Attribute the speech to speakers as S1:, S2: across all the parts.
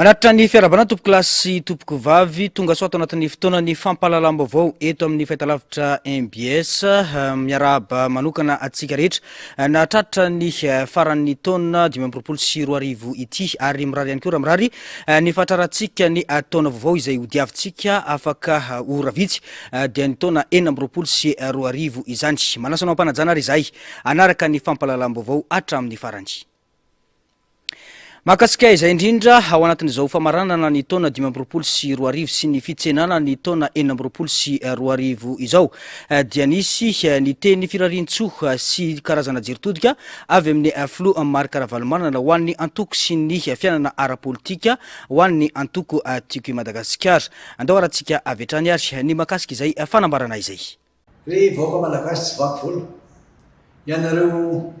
S1: Manatitra ny fiarahabana tompokolahy sy tompokovavy, tonga soa ato anatin'ny fotoanan'ny fampahalalam-baovao eto amin'ny fahitalavitra mbs. Miarahaba manokana antsika rehetra nahatratra ny faran'ny taona 2025 ity ary mirary ihany koa raha mirary ny fahatrarantsika ny taona vaovao izay hodiavintsika afaka ora vitsy dia ny taona 2026 izany. Manasa anao am-panajana ary izahay hanaraka ny fampahalalam-baovao hatramin'ny farany. Mahakasika izay indrindra, ao anatin'izao famaranana ny taona 2025 sy ny fitsenana ny taona 2026 izao, dia nisy ny teny firarian-tsoa sy karazana jery todika avy amin'ny filoha Marc Ravalomanana ho an'ny antoko sy ny fiainana ara-politika ho an'ny antoko Tiako i Madagasikara. Andao harantsika avy hatrany ary ny mahakasika izay fanambarana izay.
S2: Ry vahoaka malagasy tsy vaky volo, ianareo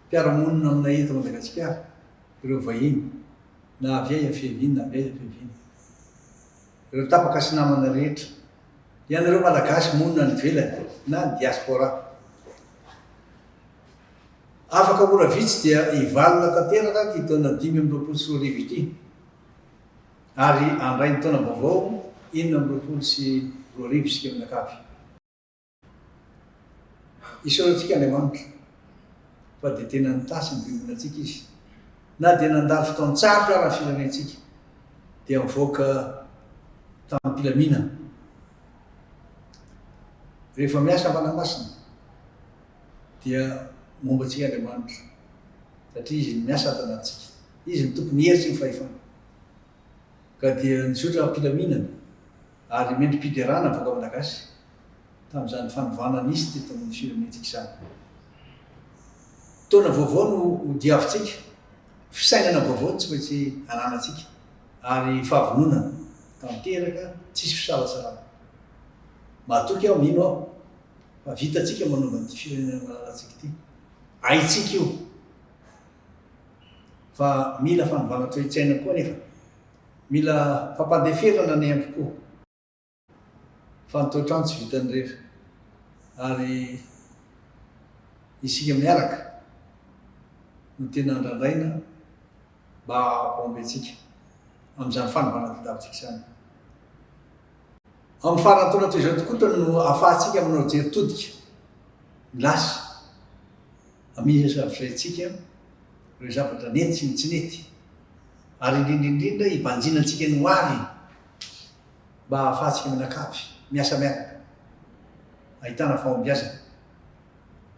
S2: mpiara-monina aminay eto Madagasikara, ireo vahiny, na avy aiza fiaviany na avy aiza fiaviany, ireo tapaka sy namana rehetra, ianareo malagasy monina any ivelany na ny diaspora. Afaka ora vitsy dia hivalona tanteraka ity taona 2025 ity ary handray ny taona vaovao 2026 isika mianakavy. Isaorantsika Andriamanitra fa dia tena nitahy sy nivimbina antsika Izy. Na dia nandalo fotoan-tsarotra ara ny firenentsika dia nivoaka tamim-pilaminana. Rehefa miasa ny Fanahy Masina dia momba antsika Andriamanitra satria Izy no miasa ato anatintsika. Izy no tompon'ny hery sy ny fahefana. Ka dia nizotra am-pilaminana ary mendri-piderana ny vahoaka Malagasy tamin'izany fanovana nisy teto amin'ny firenentsika izany. Taona vaovao no ho diavintsika, fisainana vaovao no tsy maintsy ananantsika ary fahavononana tanteraka tsisy fisalasalana. Matoky aho, mino aho fa vitantsika manova an'ity firenena malalantsika ity. Haintsika io. Fa mila fanovana toe-tsaina koa anefa. Mila fampandeferana ny ampy koa. Fa ny toetr'andro tsy vitan'ny irery. Ary isika miaraka no tena andrandraina mba hampahomby antsika amin'izany fanovana tadiavintsika izany. Amin'ny faran'ny taona toy izao tokoa no ahafahantsika manao jery todika ny lasa. Amisavisaintsika ireo zavatra nety sy ny tsy nety, ary indrindra indrindra hibanjinantsika ny ho avy mba hahafahantsika mianakavy, miasa miaraka, ahitana fahombiazana,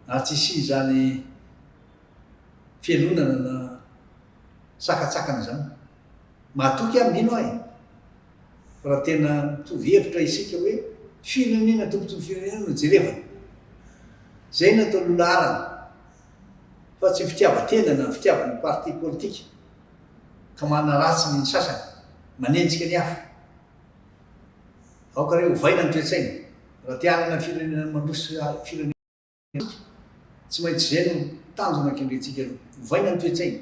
S2: ary tsy hisian'izany fialonana na sakantsakana izany. Matoky aho, mino aho e! Fa raha tena mitovy hevitra isika hoe firenena tombontsoan'ny firenena no jerevana, izay no atao loha laharana fa tsy ny fitiavan-tena na ny fitiavana parti politika ka manaratsy ny sasany, manenjika ny hafa. Aoka re ovaina ny toe-tsaina raha te hanana firenena mandroso firenena. Tsy maintsy izay no tanjona kendrentsika aloha. Ovaina ny toe-tsaina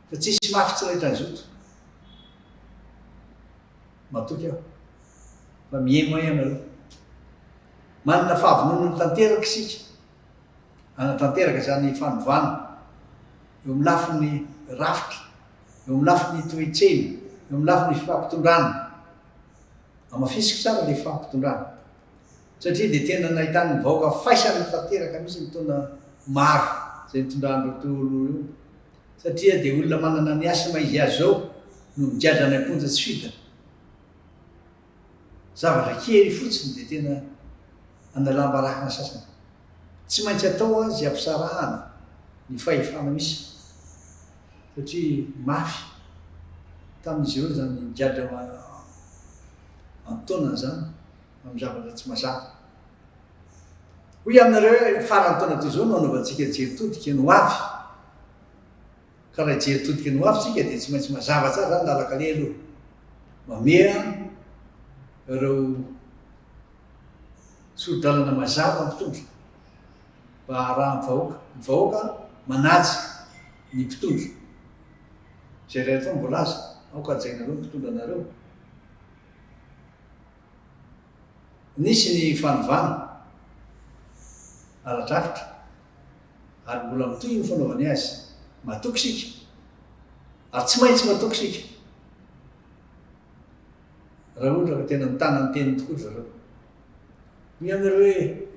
S2: fa tsisy mafy tsy raitra zoto. Matoky aho fa mihaino ahy ianareo. Manana fahavononana tanteraka isika hanatanteraka izany fanovana eo amin'ny lafiny rafitra, eo amin'ny lafiny toe-tsaina, eo amin'ny lafiny fifampitondrana. Hamafisiko tsara ilay fifampitondrana. Satria dia tena nahitan'ny vahoaka faisana tanteraka mihitsy ny taona maro izay nitondran'ireo teo aloha ireo. Satria dia olona manana ny hasina izy azy izao no migadra any am-ponja tsy fidiny. Zavatra kely fotsiny dia tena analam-baraka ny sasany. Tsy maintsy atao izay hampisarahana ny fahefana misy satria mafy tamin'izy ireo izany nigadra an-taonany izany. amin'ny zavatra tsy mazava. Hoy aho aminareo hoe ny faran'ny taona toy izao no hanaovantsika jery todika ny ho avy. Ka raha hijery todika ny ho avy isika dia tsy maintsy mazava tsara izany ny lalan-kaleha aloha. Mameha ireo sori-dalana mazava ny mpitondra mba haharahan'ny vahoaka. Ny vahoaka manaja ny mpitondra. Izay rehetra atao no voalaza, aoka hajainareo ny mpitondra anareo. Nisy ny fanovana ara-drafitra ary mbola mitohy ny fanaovany azy. Matoky isika ary tsy maintsy matoky isika. Raha ohatra ka tena mitana ny teniny tokoa ry zareo. Hoy ihany ireo hoe,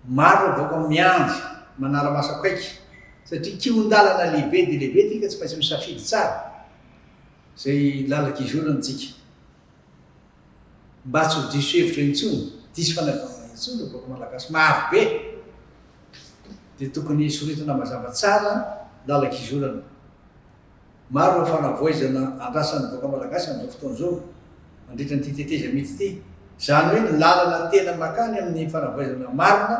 S2: Maro ireo vahoaka miandry, manara-maso akaiky, satria kihon-dalana lehibe dia lehibe ity ka tsy maintsy misafidy tsara izay lalan-kizorana isika. Mba tsy ho diso hevitra intsony, diso fanazavana intsony ireo vahoaka malagasy maro be dia tokony soritana mazava tsara lalan-kizorana. Maro ireo fanavaozana andrasan'ny vahoaka malagasy amin'izao fotoana izao mandritra an'ity tetezamita ity. Izany hoe ny lalana tena makany amin'ny fanavaozana marina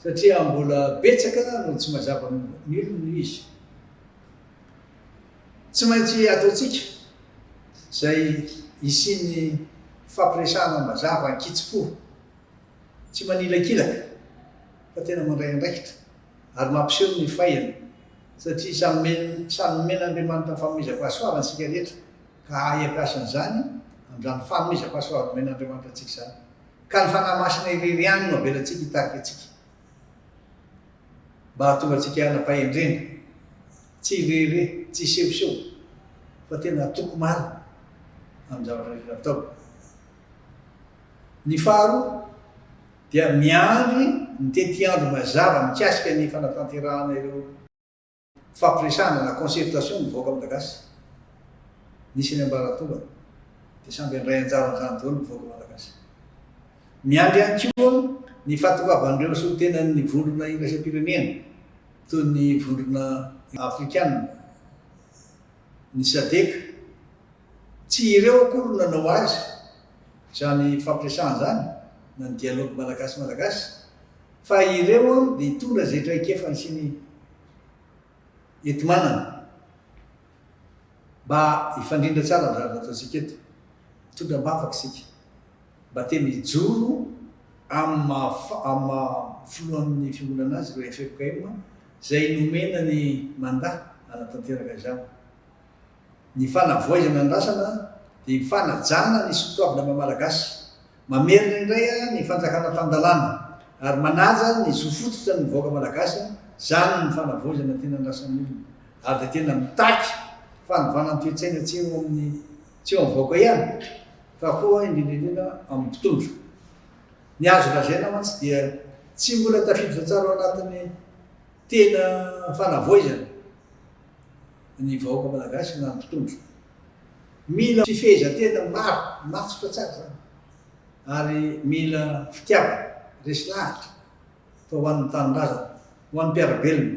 S2: satria mbola betsaka no tsy mazava amin'ny olona izy. Tsy maintsy ataontsika izay hisian'ny fifampiresahana mazava an-kitsim-po, tsy manilakilaka fa tena mandray andraikitra ary mampiseho ny fahaizana satria samy samy nomen'Andriamanitra ny fanomezam-pahasoavana isika rehetra ka hahay hampiasa an'izany amin'izany fanomezam-pahasoavana omen'Andriamanitra antsika izany ka ny Fanahy Masina irery ihany no avelantsika hitarika antsika mba hahatonga antsika hanam-pahendrena, tsy hirehareha, tsy hisehoseho fa tena hatoky marina amin'ny zavatra rehetra atao. Ny faharoa dia miandry ny tetiandro mazava mikasika ny fanatanterahana ireo fampiresahana na concertation ny vahoaka malagasy. Nisy ny ambaratongany dia samby handray anjara amin'izany daholo ny vahoaka malagasy. Miandry ihany koa ny fahatongavan'ireo solontenan'ny vondrona iraisam-pirenena toy ny vondrona afrikana, ny sadec, Tsy ireo akory no nanao azy izany fampiresahana izany na ny dialogue malagasy-malagasy fa ireo dia hitondra izay traikefany sy ny enti-manana mba hifandrindra tsara ny zavatra ataontsika eto. Mitondra am-bavaka isika mba tena hijoro amin'ny maha amin'ny maha filohan'ny fiangonana azy ireo ffkm izay nomena ny mandat hanatanteraka izany. Ny fanavoaizana andrasana dia ny fanajana ny soatoavina maha Malagasy, mamerina indray ny fanjakana tan-dalàna ary manaja ny zo fototra ny vahoaka Malagasy, izany ny fanavoaizana tena andrasan'ny olona ary dia tena mitaky fanovana ny toe-tsaina tsy eo amin'ny tsy eo amin'ny vahoaka ihany fa koa indrindra indrindra amin'ny mpitondra. Ny azo lazaina mantsy dia tsy mbola tafiditra tsara ao anatin'ny tena fanavoaizana. ny vahoaka malagasy na ny mpitondra. Mila fifehezan-tena maro, matotra tsara izany ary mila fitiavana, resy lahatra fa ho an'ny tanindrazana, ho an'ny mpiara-belona.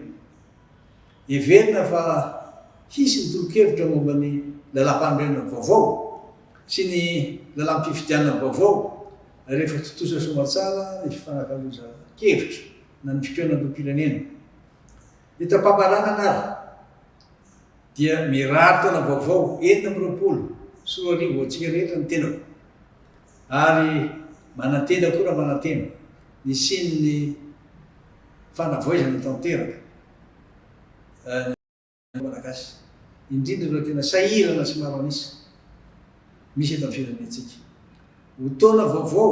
S2: Heverina fa hisy ny tolo-kevitra momba ny lalàmpanorenana vaovao sy ny lalàm-pifidianana vaovao rehefa tontosa soamantsara ny fifanakalozan-kevitra na ny fikaonandoham-pirenena. Eto am-pamaranana ary dia mirary taona vaovao 2026 ho antsika rehetra ny tenako ary manantena koa raha manantena ny hisian'ny fanavaozana tanteraka ny Malagasy, indrindra ireo tena sahirana sy maro an'isa misy eto amin'ny firenentsika. Ho taona vaovao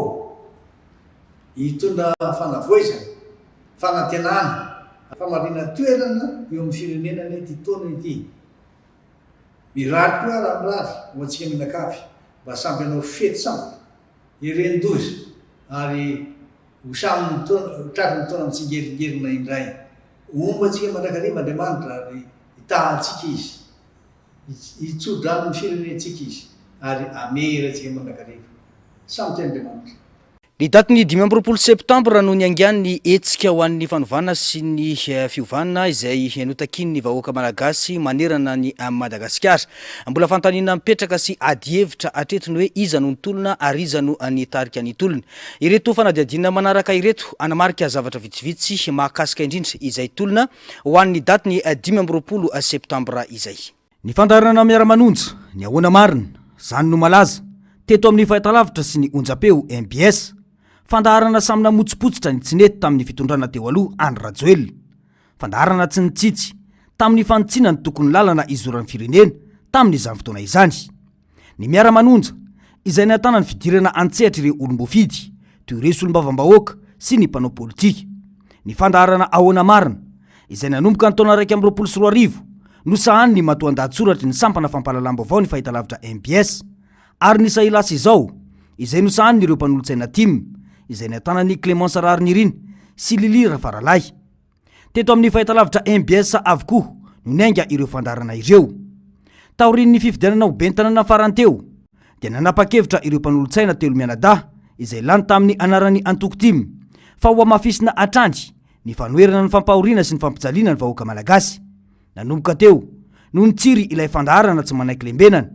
S2: hitondra fanavoizana, fanantenana, famarinan-toerana eo amin'ny firenena anie ity taona ity. Mirary koa raha mirary ho antsika mianakavy mba samby hanao fety sambatra, hieren-doza ary ho samy tratry ny taona mitsingeringerina indray. Homba antsika mandrakariva Andriamanitra ary hitaha antsika Izy. Hitso-drano ny firenentsika Izy ary hamery antsika mandrakariva. Samy tia Andriamanitra.
S1: Ny datin'ny 25 septambra no niaingan'ny hetsika ho an'ny fanovana sy ny fiovana izay notakian'ny vahoaka malagasy manerana an'i Madagasikara. Mbola fanontaniana mipetraka sy adihevitra hatreto ny hoe iza no nitolona ary iza no nitarika ny tolona. Ireto fanadihadiana manaraka ireto hanamarika zavatra vitsivitsy mahakasika indrindra izay tolona ho an'ny datin'ny 25 septambra izay. Ny fandaharana Miara-manonja, ny ahoana marina, zany no malaza, teto amin'ny fahitalavitra sy ny onjam-peo mbs. Fandaharana samy namotsipotsitra ny tsy nety tamin'ny fitondrana teo aloha Andry Rajoelina. Fandaharana tsy nitsitsy tamin'ny fanitsiana ny tokony lalana izoran'ny firenena tamin'izany fotoana izany. Ny Miara-manonja, izay nahitana ny fidirana an-tsehatra ireo olom-boafidy, toy ireo solombavambahoaka sy ny mpanao politika. Ny fandaharana Ahoana Marina, izay nanomboka ny taona 2021, nosahanin'ny matoandahatsoratry ny sampana fampahalalam-baovao ny fahitalavitra mbs. Ary ny Sahilasy izao, izay nosahanin'ireo mpanolotsaina tim, izay nahitanan'i Clémence Raharinirina sy Lily Rafaralahy. Teto amin'ny fahitalavitra mbs avokoa no niainga ireo fandaharana ireo. Taorian'ny fifidianana ho ben'ny tanàna farany teo, dia nanapa-kevitra ireo mpanolotsaina telo mianadahy izay lany tamin'ny anaran'ny antoko tim fa hohamafisina hatrany ny fanoherana ny fampahoriana sy ny fampijaliana ny vahoaka malagasy. Nanomboka teo no nitsiry ilay fandaharana tsy manaiky lembenana,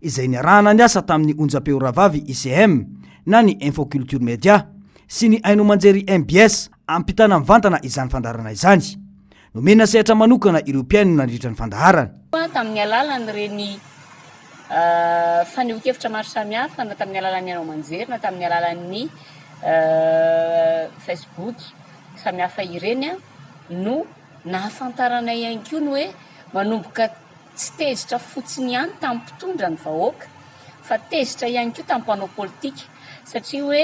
S1: izay niarahana niasa tamin'ny onjam-peo rahavavy ICM na ny Info Culture Media sy ny haino aman-jery mbs hampitana mivantana izany fandaharana izany. Nomena sehatra manokana ireo mpihaino nandritra ny fandaharana.
S3: Tamin'ny alalan'ireny fanehoan-kevitra maro samihafa na tamin'ny alalan'ny haino aman-jery na tamin'ny alalan'ny Facebook samihafa ireny no Nahafantaranay ihany koa ny hoe manomboka tsy tezitra fotsiny ihany tamin'ny mpitondra ny vahoaka fa tezitra ihany koa tamin'ny mpanao politika satria hoe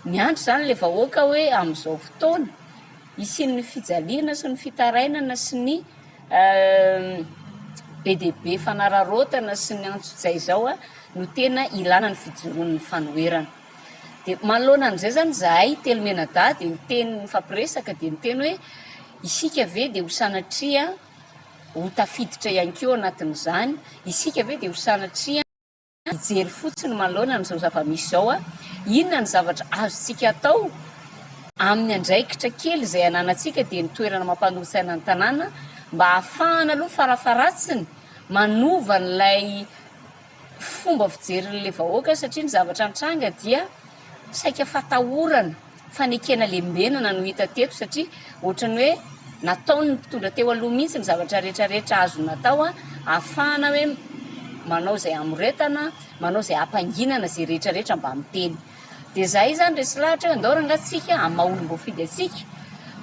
S3: miandry izany ilay vahoaka hoe amin'izao fotoana hisian'ny fijaliana sy ny fitarainana sy ny be dia be fanararaotana sy ny antsojay izao no tena ilana ny fijoroan'ny fanoherana. Dia manoloana an'izay izany izahay telo mianadahy dia niteny nifampiresaka dia niteny hoe isika ve dia ho sanatria ho tafiditra ihany koa ao anatin'izany, isika ve dia ho sanatria hijery fotsiny manoloana an'izao zava-misy izao, inona ny zavatra azontsika atao amin'ny andraikitra kely izay ananantsika dia ny toerana mampandroso-tsaina ny tanàna mba hahafahana aloha farafaharatsiny manova an'ilay fomba fijerin'ilay vahoaka satria ny zavatra nitranga dia saika fatahorana, fanekena lembenana no hita teto satria ohatran'ny hoe nataon'ny mpitondra teo aloha mihitsy ny zavatra rehetra rehetra azo natao ahafahana hoe manao izay hamoretana, manao izay hampanginana izay rehetra rehetra mba miteny. Dia izahay izany resy lahatra hoe andao rangaha tsika amin'ny maha olom-boafidy antsika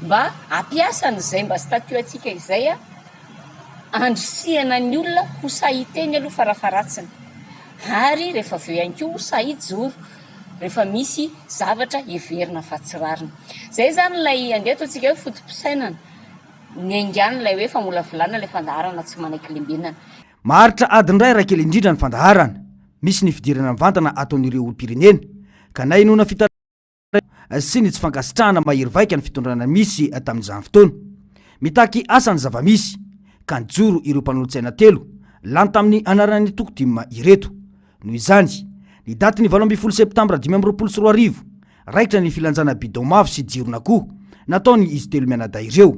S3: mba hampiasa an'izay mba statut antsika izay Andrisihana ny olona ho sahy hiteny aloha farafaharatsiny, ary rehefa avy eo ihany koa ho sahy hijoro rehefa misy zavatra heverina fa tsy rariny. Izay izany ilay andeha ataontsika hoe foto-pisainana niaingan'ilay hoe famolavolana ilay fandaharana tsy manaiky lembenana.
S1: Maharitra adiny iray raha kely indrindra ny fandaharana. Misy ny fidirana mivantana ataon'ireo olom-pirenena, ka nahenoana fitarainana. sy ny tsy fankasitrahana mahery vaika ny fitondrana misy tamin'izany fotoana. Mitaky asa ny zava-misy, ka nijoro ireo mpanolotsaina telo lany tamin'ny anaran'ny antoko tim ireto. Noho izany, ny datin'ny 18 septambra 2025, raikitra ny filanjana bidon mavo sy jiron'akoho nataony izy telo mianadahy ireo.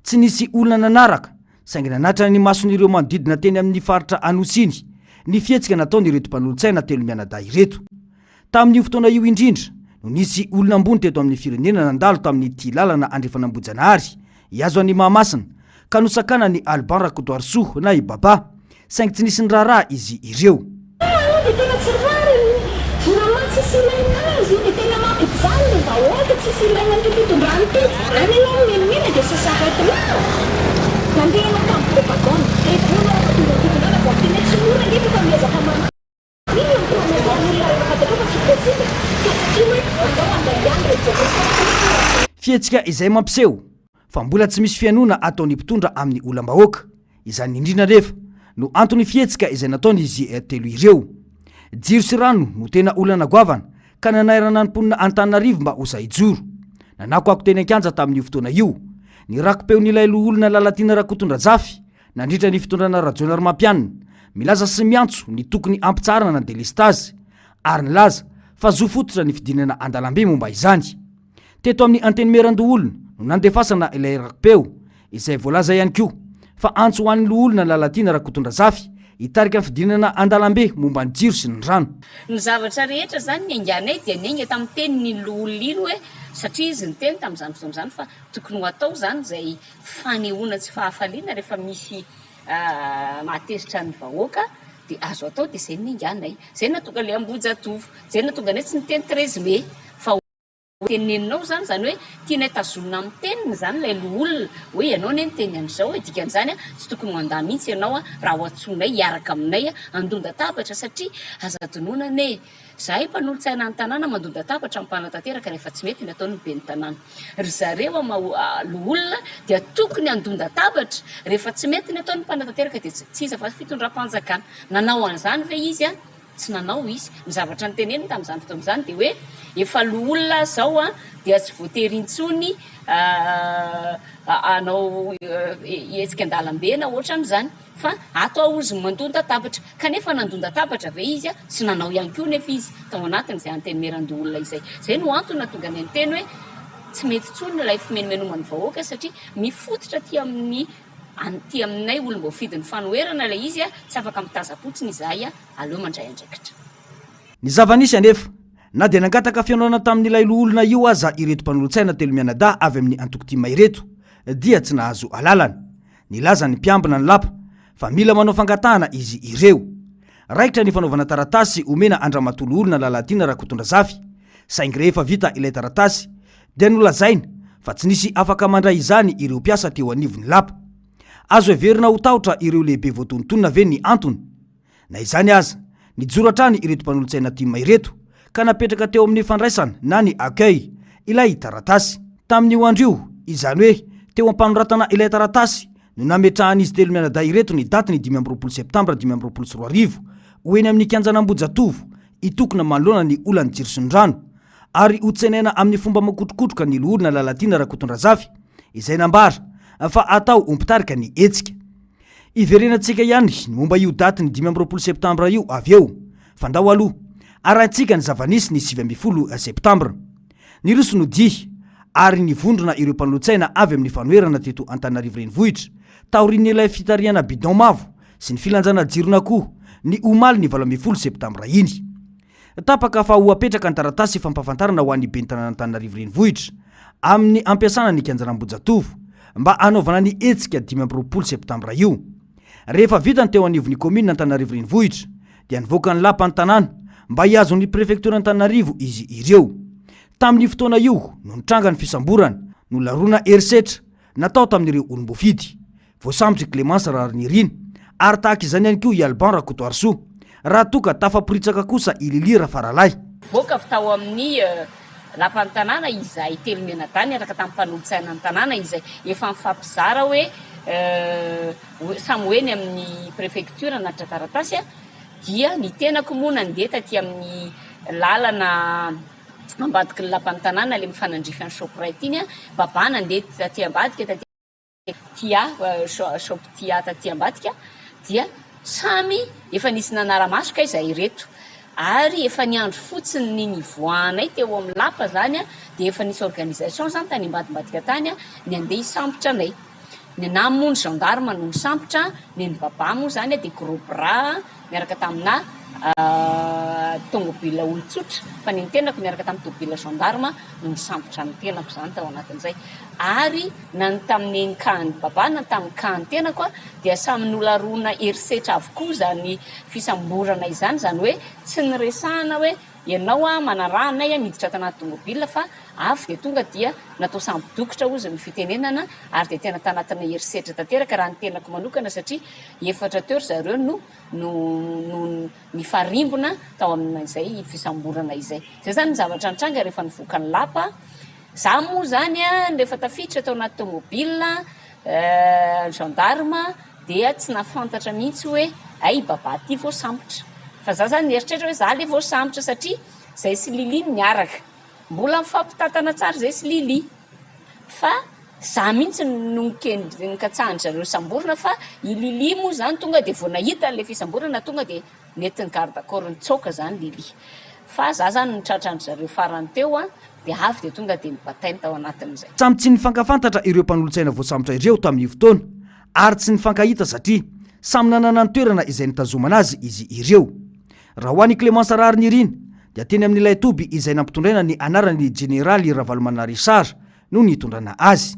S1: Tsy nisy olona nanaraka, saingy nanatra ny mason'ireo manodidina teny amin'ny faritra Anosy iny ny fihetsika nataon'ireto mpanolotsaina telo mianadahy ireto. Tamin'io fotoana io indrindra no nisy olona ambony teto amin'ny firenena nandalo tamin'ity lalana andrefan'Ambohijanahary hihazo an'i Mahamasina ka nosakanan'i Alban Rakotoarisoa na i Baba, saingy tsy nisy niraharaha izy ireo.
S4: Io dia tena tsy rariny, jirama tsisy ilaina azy io dia tena mampijaly ny vahoaka, tsisy ilaina an'ity fitondrana ity, any ianao mimenomena dia ça s'arrête là, nandeha ianao tamin'ny propagande, rehefa eo ianao rehefa tonga ny fitondrana vao miteny hoe tsy mora ange fa efa miezaka manampy. Inona no promettre ny olona rehefa fantatrao fa tsy possible fa satria hoe andao handray ihany ireo jeunesse.
S1: Fihetsika izay mampiseho fa mbola tsy misy fihainoana ataon'ny mpitondra amin'ny olam-bahoaka. Izany indrindra anefa no anton'ny fihetsika izay nataon'izy telo ireo. Jiro sy rano no tena olana goavana ka nanairana ny mponina Antananarivo mba ho sahy hijoro. Nanakoako teny an-kianja tamin'io fotoana io ny raki-peon'ilay loholona Lalatiana Rakotondrazafy Nandritra ny fitondrana Rajaonarimampianina, milaza sy miantso ny tokony hampitsaharana ny delestazy ary nilaza fa zo fototra ny fidinana an-dalambe momba izany. Teto amin'ny Antenimierandoholona no nandefasana ilay raki-peo, izay voalaza ihany koa fa antso ho an'ny loholona Lalatiana Rakotondrazafy hitarika ny fidinana an-dalambe momba ny jiro sy ny rano.
S3: Ny zavatra rehetra izany niainganay dia niainga tamin'ny tenin'iny loholona iny hoe satria izy niteny tamin'izany fotoana izany fa tokony ho atao izany izay fanehoana tsy fahafaliana rehefa misy mahatezitra ny vahoaka dia azo atao dia izay no niainganay, izay no nahatonga ilay Ambohijatovo, izay no nahatonga anay tsy niteny treize mai fa teneninao izany, izany hoe tianay tazonina amin'ny teniny izany ilay loholona hoe ianao anie niteny an'izao e, dikan'izany tsy tokony ho handà mihitsy ianao raha ho antsoinay hiaraka aminay handonda-tabatra satria aza adinoina anie Izahay mpanolotsaina ny tanàna mandonda-tabatra mipanatanteraka rehefa tsy mety ny ataon'ny ben'ny tanàna. Ry zareo am loholona dia tokony handonda-tabatra rehefa tsy mety ny ataon'ny mpanatanteraka dia tsy iza fa fitondram-panjakana. Nanao an'izany ve izy an? Tsy nanao izy. Ny zavatra noteneniny tamin'izany fotoana izany dia hoe efa loholona aho izao dia tsy voatery intsony hanao hetsika an-dalambe na ohatran'izany fa ato aho hozy mandon-databatra. Kanefa nandon-databatra ve izy? Tsy nanao ihany koa nefa izy tao anatin'izay antenimierandoholona izay. Izay no antony nahatonga anay niteny hoe tsy mety intsony ilay fimenomenoman'ny vahoaka satria mifototra aty amin'ny Aty aminay olom-boafidin'ny fanoherana ilay izy, tsy afaka mitazam-potsiny izahay, aleo mandray andraikitra.
S1: Ny zava-nisy anefa, na dia nangataka fihaonana tamin'ilay loholona io aza ireto mpanolotsaina telo mianadahy avy amin'ny antoko tim ireto, dia tsy nahazo alalana. Nilaza ny mpiambina ny lapa fa mila manao fangatahana izy ireo. Raikitra ny fanaovana taratasy omena an-dRamatoa Loholona Lalatiana Rakotondrazafy, saingy rehefa vita ilay taratasy dia nolazaina fa tsy nisy afaka mandray izany ireo mpiasa teo anivon'ny lapa. Azo heverina ho tahotra ireo lehibe voatonontonona ve ny antony? Na izany aza, nijoro hatrany ireto mpanolotsaina tim ireto ka napetraka teo amin'ny fandraisana na ny accueil ilay taratasy. Tamin'io andro io, izany hoe teo am-panoratana ilay taratasy no nametrahan'izy telo mianadahy ireto ny datin'ny 25 septambra 2025 ho eny amin'ny kianjan'Ambohijatovo hitokona manoloana ny olan'ny jiro sy ny rano ary hotsenaina amin'ny fomba makotrokotroka ny Loholona Lalatiana Rakotondrazafy izay nambara fa hatao ho mpitarika ny hetsika. Hiverenantsika ihany ny momba io datin'ny 25 septambra io avy eo fa ndao aloha arahintsika ny zava-nisy ny 19 septambra. Niroso nodihy ary nivondrona ireo mpanolotsaina avy amin'ny fanoherana teto Antananarivo Renivohitra taorian'ilay fitarihana bidon mavo sy ny filanjana jiron'akoho ny omaly ny 18 septambra iny. Tapaka fa ho apetraka ny taratasy fampahafantarana ho an'ny ben'ny tanàn'Antananarivo Renivohitra amin'ny hampiasana ny kianjan'Ambohijatovo mba hanaovana ny hetsika 25 septambra io. Rehefa vita ny teo anivon'ny kaominina Antananarivo Renivohitra dia nivoaka ny lapan'ny tanàna mba hihazo ny prefektoran'Antananarivo izy ireo. Tamin'io fotoana io no nitranga ny fisamborana, nolaroana herisetra natao tamin'ireo olom-boafidy. Voasambotra i Clémence Raharinirina ary tahaka izany ihany koa i Alban Rakotoarisoa, raha toa ka tafaporitsaka kosa i Lily Rafaralahy.
S3: Nivoaka avy tao amin'ny lapan'ny tanàna izahay telo mianadahy niaraka tamin'ny mpanolotsainan'ny tanàna izay efa nifampizara hoe samy ho eny amin'ny prefecture hanatitra taratasy dia ny tenako moa nandeha taty amin'ny lalana ambadiky ny lapan'ny tanàna ilay mifanandrify an'i Shoprite iny, Babà nandeha taty ambadika taty Tia, shop Tia taty ambadika dia samy efa nisy nanara-maso kay izahay ireto ary efa niandry fotsiny ny nivoahanay teo amin'ny lapa zany dia efa nisy organisation zany tany ambadimbadika tany ny andeha hisambotra anay. Ny anah moa ny gendarme no nisambotra, ny an'i Babà moa zany dia gros bras miaraka tamina tômôbila olon-tsotra fa ny an'ny tenako niaraka tamin'ny tômôbila gendarme no nisambotra ny tenako zany tao anatin'izay ary na ny tamin'ny cas-n'i Babà na ny tamin'ny cas-n'ny tenako dia samy nolaroana herisetra avokoa izany fisamborana izany, izany hoe tsy niresahana hoe ianao manaraha anay miditra ato anaty tômôbila fa avy dia tonga dia natao sambo-dokotra hozy ny fitenenana ary dia tena tanatina herisetra tanteraka raha ny tenako manokana satria efatra teo ry zareo no no no nifarimbona tao amin'izay fisamborana izay. Izay izany ny zavatra nitranga rehefa nivoaka ny lapa. Za moa izany an, rehefa tafiditra tao anaty tomobile gendarme dia tsy nahafantatra mihitsy hoe hay i Babà ity voasambotra. Fa za izany nieritreritra hoe za ilay voasambotra satria zay sy Lily no niaraka. Mbola mifampitantana tsara zay sy Lily. Fa za mihitsy no nikendry nikatsahan-dry zareo samborina fa i Lily moa izany tonga dia vao nahita an'ilay fisamborana tonga dia nentin'ny garde corps nitsoaka izany Lily. Fa za izany no tratran-dry zareo farany teo an, dia avy dia tonga dia nibatainy tao anatin'izay.
S1: Samy tsy nifankafantatra ireo mpanolotsaina voasambotra ireo tamin'io fotoana ary tsy nifankahita satria samy nanana ny toerana izay nitazomana azy izy ireo. Raha ho an'i Clémence Raharinirina dia teny amin'ilay toby izay nampitondraina ny anaran'ny jeneraly Ravalomanana Richard no nitondrana azy.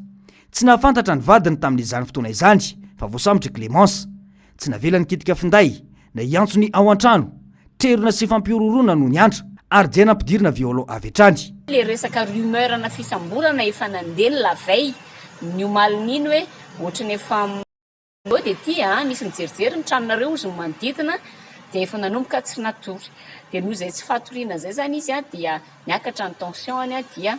S1: Tsy nahafantatra ny vadiny tamin'izany fotoana izany fa voasambotr'i Clémence. Tsy navela nikitika finday na hiantso ny ao an-trano. Trerona sy fampihorohoroana no niantra ary dia nampidirina violon avy hatrany.
S3: Ilay resaka rumeur ana fisamborana efa nandeha ny la veille ny omalin'iny hoe ohatran'ny efa. Eo dia ity a, misy mijerijery ny tranonareo hozy ny manodidina dia efa nanomboka tsy natory. Dia noho izay tsy fahatoriana izay izany izy dia niakatra ny tension-ny dia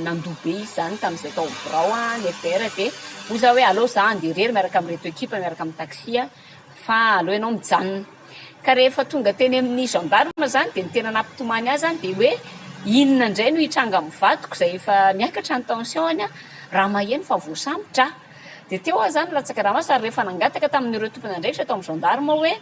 S3: nandoa be izy izany tamin'izay tao amin'ny birao ny FDR dia hoy za hoe aleo za handeha irery miaraka amin'ireto ekipa miaraka amin'ny taxi fa aleo ianao mijanona. Ka rehefa tonga teny amin'ny gendarme zany dia ny tena nampitomany ahy zany dia hoe inona indray no hitranga amin'ny vadiko izay efa miakatra ny tension-ny raha maheno fa voasambotra aho. Dia teo aho zany latsaka ranomaso ary rehefa nangataka tamin'ireo tompon'andraikitra tao amin'ny gendarme aho hoe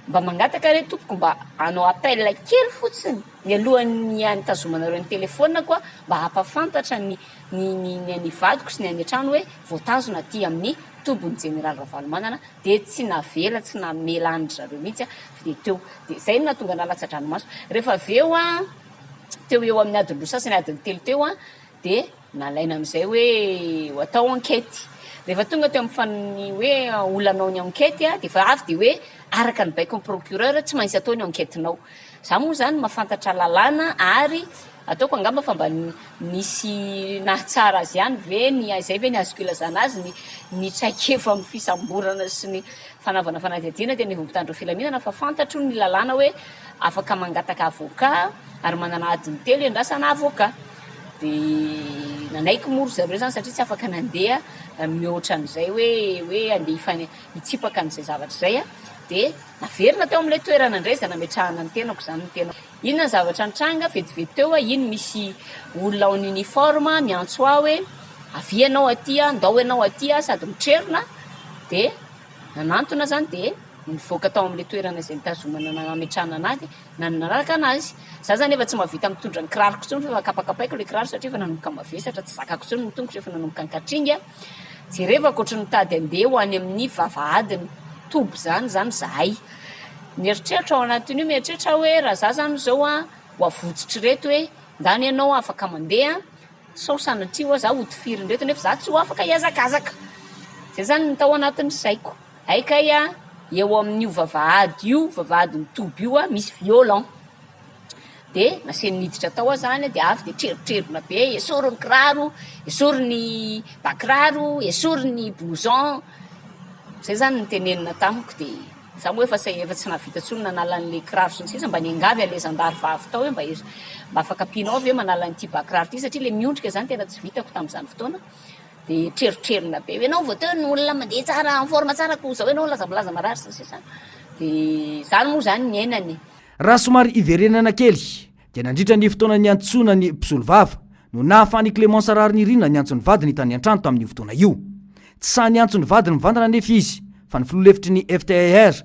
S3: mba mangataka re tompoko mba hanao appel kely fotsiny mialohan'ny nitazomanareo ny telephone-ko aho mba hampafantatra ny ny ny ny an'ny vadiko sy ny any an-trano hoe voatazona aty amin'ny tobin'ny jeneraly Ravalomanana dia tsy navela tsy namela an-dry zareo mihitsy aho fa dia teo dia izay no nahatonga anah latsa-dranomaso. Rehefa avy eo an, teo eo amin'ny adiny roa sasany adiny telo teo an, dia nalaina amin'izay hoe ho atao enquête. Rehefa tonga teo amin'ny fan- hoe olona hanao ny enquête dia efa avy dia hoe araka ny baikon'ny procureur tsy maintsy atao ny enquête-nao. Za moa izany mahafantatra lalàna ary Ataoko angamba fa mba nisy nahatsara azy ihany ve ny izay ve ny azoko ilazana azy ny ny traikefa amin'ny fisamborana sy ny fanaovana fanadihadiana teny anivon'ny mpitandro filaminana fa fantatro ny lalàna hoe afaka mangataka avocat ary manana adiny telo iandrasana avocat dia nanaiky moa ry zareo izany satria tsy afaka nandeha mihoatra an'izay hoe hoe andeha hifane- hitsipaka an'izay zavatra izay dia naverina teo amin'ilay toerana indray izay nametrahana ny tenako izany ny tenako. Inona ny zavatra nitranga? Vetivety teo iny misy olona en uniforme miantso ahy hoe avia ianao aty a, ndao ianao aty a, sady mitrerona dia nanantona zany dia nivoaka tao amin'ilay toerana izay nitazomana nametrahana anah dia nanaraka anazy. Za zany efa tsy mahavita mitondra ny kiraroko intsony fa efa kapakapaiko ilay kiraro satria efa nanomboka mavesatra tsy zakako intsony ny tongotro efa nanomboka nikatringa. Jerevako ohatry ny mitady handeha ho any amin'ny vavahadin'ny toby izany izany izahay. Mieritreritra ao anatin'io, mieritreritra aho hoe raha izaho izany izao an, ho avotsitr'ireto hoe ndany ianao afaka mandeha, sao sanatria hoa izaho hotifirin'ireto nefa izaho tsy ho afaka hihazakazaka. Izay izany no tao anatin'ny saiko. Hay kay an, eo amin'io vavahady io, vavahadin'ny toby io an, misy violon. Dia nasainy niditra tao aho izany dia avy dia trerotrerona be, esory ny kiraro, esory ny ba kiraro, esory ny blouson. Izay izany no tenenina tamiko dia izaho moa efa sahy efa tsy nahavita intsony nanala an'ilay kiraro sy ny sisa, mba niangavy an'ilay zandary vavy tao hoe mba mba afaka ampianao ve manala an'ity ba kiraro ity satria ilay miondrika izany tena tsy vitako tamin'izany fotoana. Dia trerotrerona be hoe ianao vao teo ny olona mandeha tsara en forme tsara koa izao ianao milaza milaza marary sy ny sisa. Dia izany moa izany ny iainana e.
S1: Raha somary hiverenana kely dia nandritra ny fotoana niantsoana ny mpisolovava no nahafahan'i Clémence Raharinirina niantso ny vadiny tany an-trano tamin'io fotoana io. Tsy sahy niantso ny vadiny mivantana anefa izy fa ny filoha lefitry ny FTAR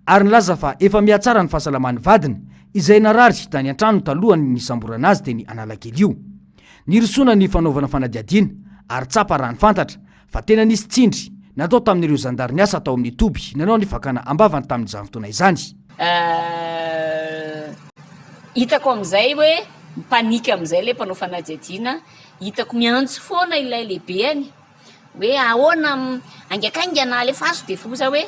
S1: ary nilaza fa efa mihatsara ny fahasalaman'ny vadiny izay narary tany an-trano talohan'ny nisamborana azy teny Analakely io. Nirosoana ny fanaovana fanadihadiana ary tsapa raha ny fantatra fa tena nisy tsindry natao tamin'ireo zandary niasa tao amin'ny toby nanao ny fakana am-bavany tamin'izany fotoana izany.
S3: Hitako amin'izay hoe mi-panique amin'izay ilay mpanao fanadihadiana, hitako miantso foana ilay lehibeny hoe ahoana haingakaingana alefaso dia hoy za hoe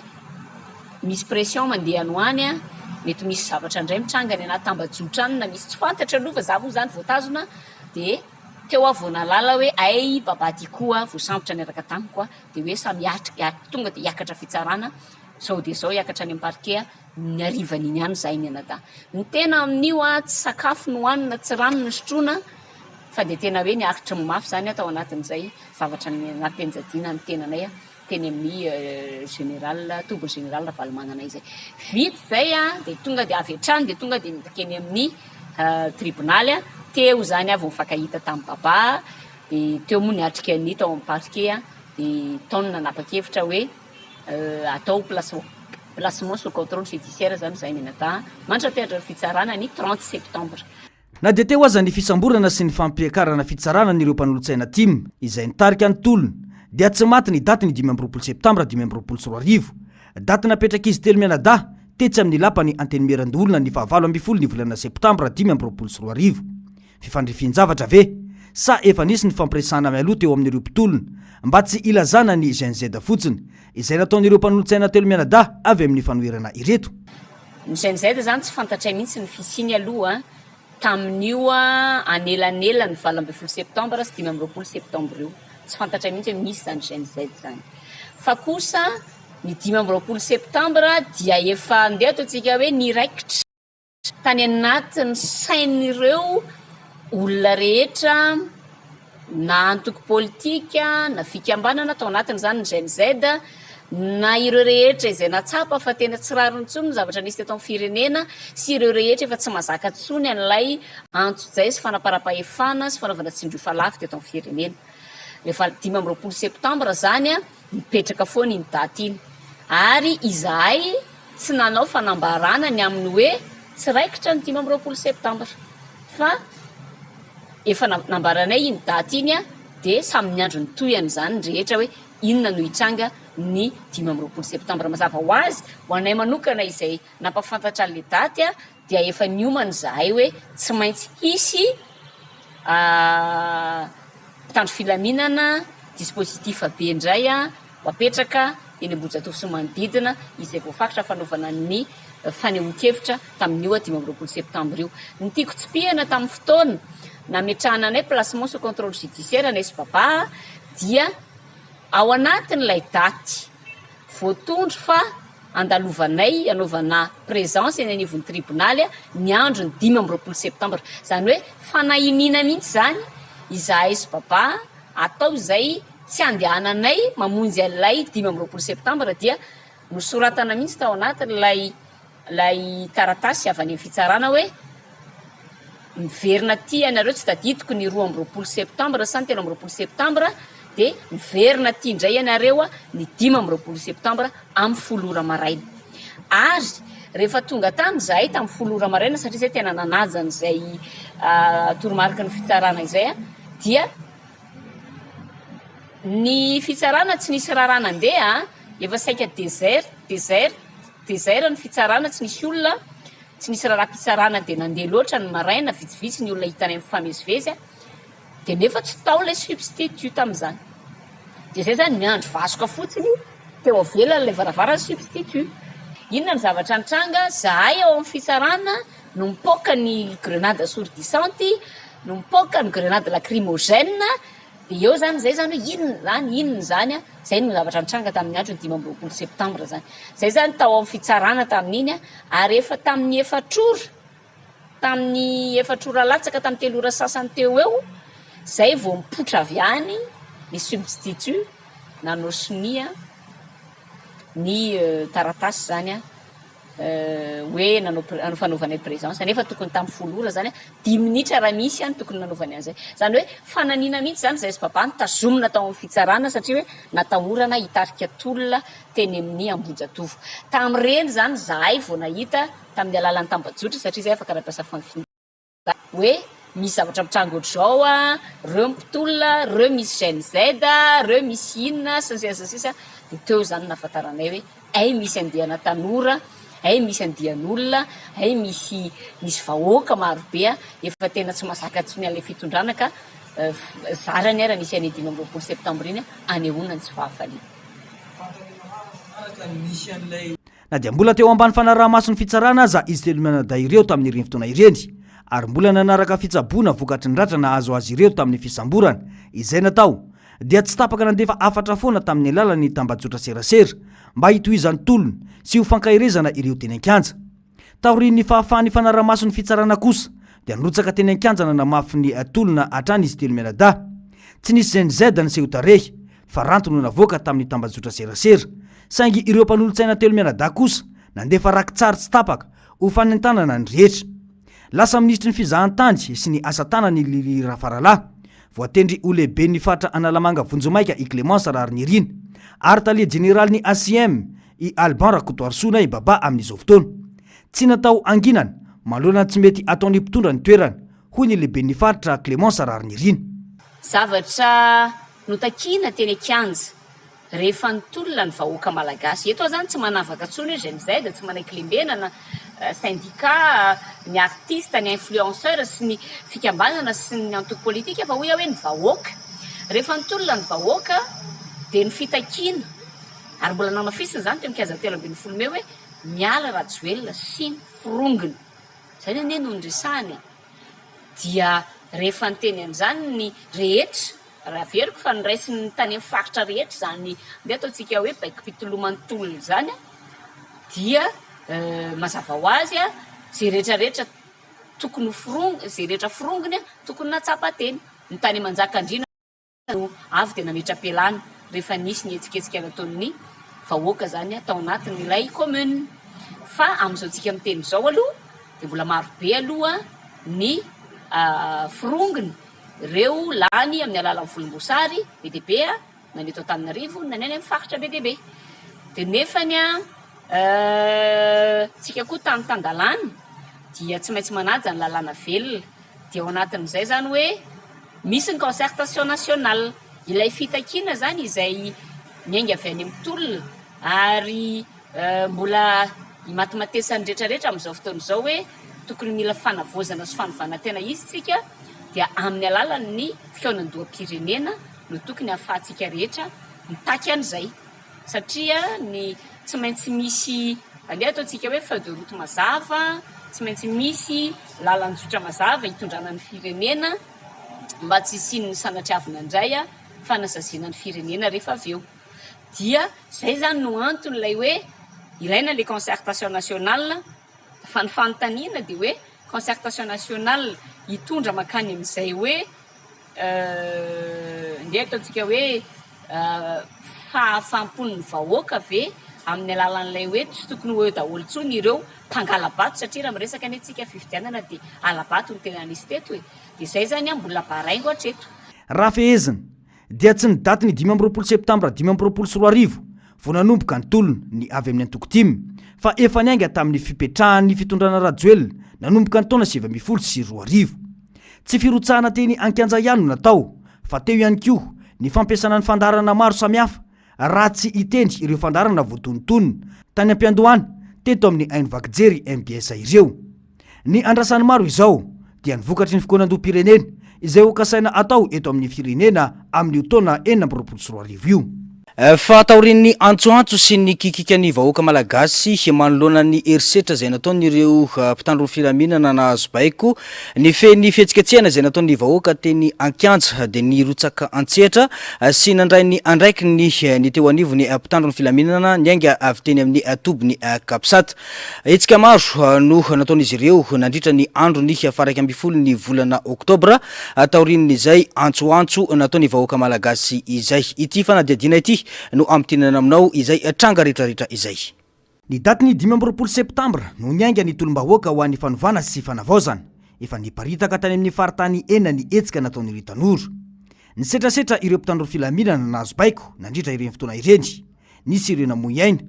S3: misy pression mandeha any ho any an, mety misy zavatra indray mitranga any anaty tambajotra any na misy tsy fantatra aloha fa za moa izany voatazona dia Teo aho vao nahalala hoe hay Baba ty koa voasambotra niaraka tamiko dia hoe samy hiatrika tonga dia hiakatra fitsarana zao dia zao hiakatra any amin'ny parquet ny harivan'iny ihany izahay mianadahy. Ny tena amin'io tsy sakafo no hohanina tsy rano no sotroina fa dia tena hoe niaritry ny mafy izany aho tao anatin'izay zavatra nampianjadiana ny tenanay. teny amin'ny général tobin'ny général Ravalomanana izay. Vita izay dia tonga dia avy hatrany dia tonga dia nankeny amin'ny tribonaly, teo izany aho vao nifankahita tamin'i Baba, dia teo moa niatrika ny tao amin'ny parquet dia tao no nanapa-kevitra hoe atao placement placement sous contrôle judiciaire izany izahay mianadahy mandra-piandry ny fitsarana ny 30 septembre.
S1: Na dia teo aza ny fisamborana sy ny fampiakarana fitsarana an'ireo mpanolotsaina tim izay nitarika ny tolona dia tsy maty ny datin'ny 25 septambra 2025, daty napetrak'izy telo mianadahy tetsy amin'ny lapan'ny Antenimierandoholona ny fahavalo ambin'ny ny volana septambra 2025. Fifandrifian-javatra ve? Sa efa nisy ny fampiresahana mialoha teo amin'ireo mpitolona mba tsy hilazana ny Gen Z fotsiny izay nataon'ireo mpanolotsaina telo mianadahy avy amin'ny fanoherana ireto?
S3: Ny Gen Z izany tsy fantatray mihitsy ny fisiany aloha tamin'io anelanelan'ny 18 septambra sy 25 septambra io. Tsy fantatray mihitsy hoe misy izany Gen Z izany. Fa kosa ny 25 septambra dia efa andeha ataontsika hoe niraikitra tany anatin'ny sain'ireo olona rehetra na antoko politika na fikambanana tao anatin'izany ny Gen Z. na ireo rehetra izay nahatsapa fa tena tsy rariny intsony ny zavatra nisy teto amin'ny firenena sy ireo rehetra efa tsy mahazaka intsony an'ilay antsojay sy fanaparam-pahefana sy fanaovana tsindriofalafy teto amin'ny firenena. Rehefa 25 septambra izany, mipetraka foana iny daty iny. Ary izahay tsy nanao fanambarana ny amin'ny hoe tsy raikitra ny 25 septambra fa efa nambaranay iny daty iny dia samy niandry ny tohiny izany ny rehetra hoe inona no hitranga ny 25 septambra. Mazava ho azy, ho anay manokana izay nampahafantatra an'ilay daty dia efa niomana izahay hoe tsy maintsy hisy mpitandro filaminana, dispositif be indray ho apetraka eny Ambohijatovo sy ny manodidina izay voafaritra fanaovana ny fanehoan-kevitra tamin'io 25 septambra io. Ny tiako tsipihana tamin'ny fotoana nametrahana anay placement sous contrôle judiciaire anay sy Baba dia ao anatin'ilay daty voatondro fa andalovanay anaovana présence eny anivon'ny tribonaly ny andron'ny 25 septambra. Izany hoe fanahiniana mihitsy izany izahay sy Baba atao izay tsy andehananay mamonjy an'ilay 25 septambra dia nosoratana mihitsy tao anatin'ilay ilay taratasy avy any amin'ny fitsarana hoe miverina aty ianareo, tsy tadidiko ny 22 septambra sa ny 23 septambra, dia miverina aty indray ianareo ny 25 septambra amin'ny folo ora maraina. Ary rehefa tonga tany izahay tamin'ny folo ora maraina, satria izay tena nanaja an'izay toromariky ny fitsarana izay, dia ny fitsarana tsy nisy raharaha nandeha, efa saika désert, désert, Désert ny fitsarana, tsy nisy olona, tsy nisy raharaham-pitsarana dia nandeha loatra ny maraina, vitsivitsy ny olona hitanay mifamezivezy dia nefa tsy tao ilay substitut tamin'izany. Dia izay izany miandry vasoka fotsiny teo avelan'ilay varavaran'ny substitut. Inona ny zavatra nitranga? Zahay ao amin'ny fitsarana no mipoaka ny grenade assourdissante, no mipoaka ny grenade lacrymogène, Dia eo izany izay izany hoe inona izany, inona izany an, izay no zavatra nitranga tamin'ny andron'ny 25 septambra izany. Izay izany tao amin'ny fitsarana tamin'iny an, ary efa tamin'ny efatra ora, tamin'ny efatra ora latsaka tamin'ny telo ora sasany teo eo, izay vao nipoitra avy any ny substitut nanao sonia ny taratasy izany an. hoe nanao nanao fanaovanay présence nefa tokony tamin'ny folo ora zany dimy minitra raha misy ihany tokony nanaovany an'izay. Izany hoe fananiana mihitsy izany izay sy Baba notazomina tao amin'ny fitsarana satria hoe natahorana hitarika tolona teny amin'ny Ambohijatovo. Tamin'ireny izany izahay vao nahita tamin'ny alalan'ny tambajotra satria izahay afaka nampiasa fanfina. Hoe misy zavatra mitranga ohatr'izao an, reo mpitolona, reo misy Gen Z, reo misy inona sy ny sisa sy ny sisa, dia teo izany no nahafantaranay hoe hay misy andiana tanora, hay misy andian'olona, hay misy misy vahoaka marobe efa tena tsy mahazaka intsony an'ilay fitondrana ka zarany ara nisy an'iny 25 septambra iny anehoana ny tsy fahafaliana.
S1: Na dia mbola teo ambany fanaraha-mason'ny fitsarana aza izy telo mianadahy ireo tamin'ireny fotoana ireny, ary mbola nanaraka fitsaboana vokatry ny ratra nahazo azy ireo tamin'ny fisamborana izay natao, dia tsy tapaka nandefa hafatra foana tamin'ny alalan'ny tambajotra serasera mba hitohizan'ny tolona sy ho fankaherezana ireo teny an-kianja. Taorian'ny fahafahan'ny fanaraha-mason'ny fitsarana kosa dia nirotsaka teny an-kianja nanamafy ny tolona hatrany izy telo mianadahy. Tsy nisy Gen Z niseho tarehy fa ranty no navoaka tamin'ny tambajotra serasera. Saingy ireo mpanolotsaina telo mianadahy kosa nandefa rakitsary tsy tapaka ho fanentanana ny rehetra. Lasa minisitry ny fizahantany sy ny asa tanana i Lily Rafaralahy. Voatendry ho lehiben'ny faritra Analamanga vonjimaika i Clémence Raharinirina ary tale jeneralin'ny ACM i Alban Rakotoarisoa na i Baba amin'izao fotoana. Tsy natao hanginana manoloana ny tsy mety ataon'ny mpitondra ny toerana, hoy ny lehiben'ny faritra Clémence Raharinirina.
S3: Zavatra notakiana teny an-kianja rehefa nitolona ny vahoaka malagasy. Eto aho zany tsy manavaka intsony hoe Gen Z, tsy manaiky lembenana, syndicat, ny artiste, ny influenceur sy ny fikambanana sy ny antoko politika fa hoy aho hoe ny vahoaka. Rehefa nitolona ny vahoaka dia ny fitakiana ary mbola namafisina izany teo amin'ny kianja 13 mey hoe miala Rajoelina sy ny forongony. Izay anie no niresahana e. Dia rehefa niteny an'izany ny rehetra, raha averiko fa noraisin'ny tany amin'ny faritra rehetra izany ndeha ataontsika hoe baikom-pitoloman'ny tolona izany dia mazava ho azy izay rehetra rehetra tokony ho forong-, izay rehetra forongony tokony nahatsapa tena. Ny tany Manjakandriana no avy dia nametra-pialana rehefa nisy ny hetsiketsika nataon'ny. vahoaka izany tao anatin'ilay commune. Fa amin'izao tsika miteny izao aloha dia mbola maro be aloha ny forongony ireo lany amin'ny alalan'ny volomboasary be dia be na ny eto Antananarivo na ny any amin'ny faritra be dia be. Dia nefany tsika koa tany tan-dalàna dia tsy maintsy manaja ny lalàna velona. Dia ao anatin'izay izany hoe misy ny concertation nationale, ilay fitakiana izany izay miainga avy any amin'ny tolona ary mbola imatimatesan'ny rehetrarehetra amin'izao fotoana izao hoe tokony mila fanavaozana sy fanovana tena izy tsika dia amin'ny alalan'ny fihaonan-doham-pirenena no tokony hahafahantsika rehetra mitaky an'izay. Satria ny tsy maintsy misy andeha ataontsika hoe feuille de route mazava, tsy maintsy misy lalan-jotra mazava hitondrana ny firenena mba tsy hisian'ny sanatriavina indray fanasaziana ny firenena rehefa avy eo. Dia izay izany no anton'ilay hoe ilaina ilay concertation nationale fa ny fanontaniana dia hoe concertation nationale hitondra mankany amin'izay hoe Ndeha ataontsika hoe fahafaham-pon'ny vahoaka ve amin'ny alalan'ilay hoe tsy tokony ho eo daholo intsony ireo mpangala-bato satria raha miresaka anie tsika fifidianana dia hala-bato no tena nisy teto e! Dia izay izany an mbola baraingo hatreto.
S1: Raha fehezina, dia tsy ny datin'ny 25 septambra 2025 vao nanomboka ny tolona ny avy amin'ny antoko tim, fa efa niainga tamin'ny fipetrahan'ny fitondrana Rajoelina nanomboka ny taona 2019. Tsy firotsahana teny an-kianja ihany no natao, fa teo ihany koa ny fampiasana ny fandaharana maro samihafa, raha tsy hiteny ireo fandaharana voatonontonona tany am-piandohana teto amin'ny haino vaky jery mbs ireo. Ny andrasan'ny maro izao dia ny vokatry ny fikaonandoham-pirenena izay hokasaina atao eto amin'ny firenena amin'io taona 2026 io. Fa taorian'ny antsoantso sy ny kikikan'ny vahoaka malagasy manoloana ny herisetra izay nataon'ireo mpitandro ny filaminana nahazo baiko nifehy ny fihetsiketsehana izay nataon'ny vahoaka teny an-kianja dia nirotsaka an-tsehatra sy nandray ny andraikiny ny teo anivon'ny mpitandro ny filaminana niainga avy teny amin'ny tobin'ny Capsat. Hetsika maro no nataon'izy ireo nandritra ny andron'ny faha-11 ny volana oktobra taorian'izay antsoantso nataon'ny vahoaka malagasy izay. Ity fanadihadiana ity no hamintinana aminao izay tranga rehetrarehetra izay. Ny datin'ny 25 septambra no niainga ny tolom-bahoaka ho an'ny fanovana sy fanavaozana. Efa niparitaka tany amin'ny faritany enina ny hetsika nataon'ireo tanora. Nisetrasetra ireo mpitandro filaminana nahazo baiko nandritra ireny fotoana ireny. Nisy ireo namoy aina.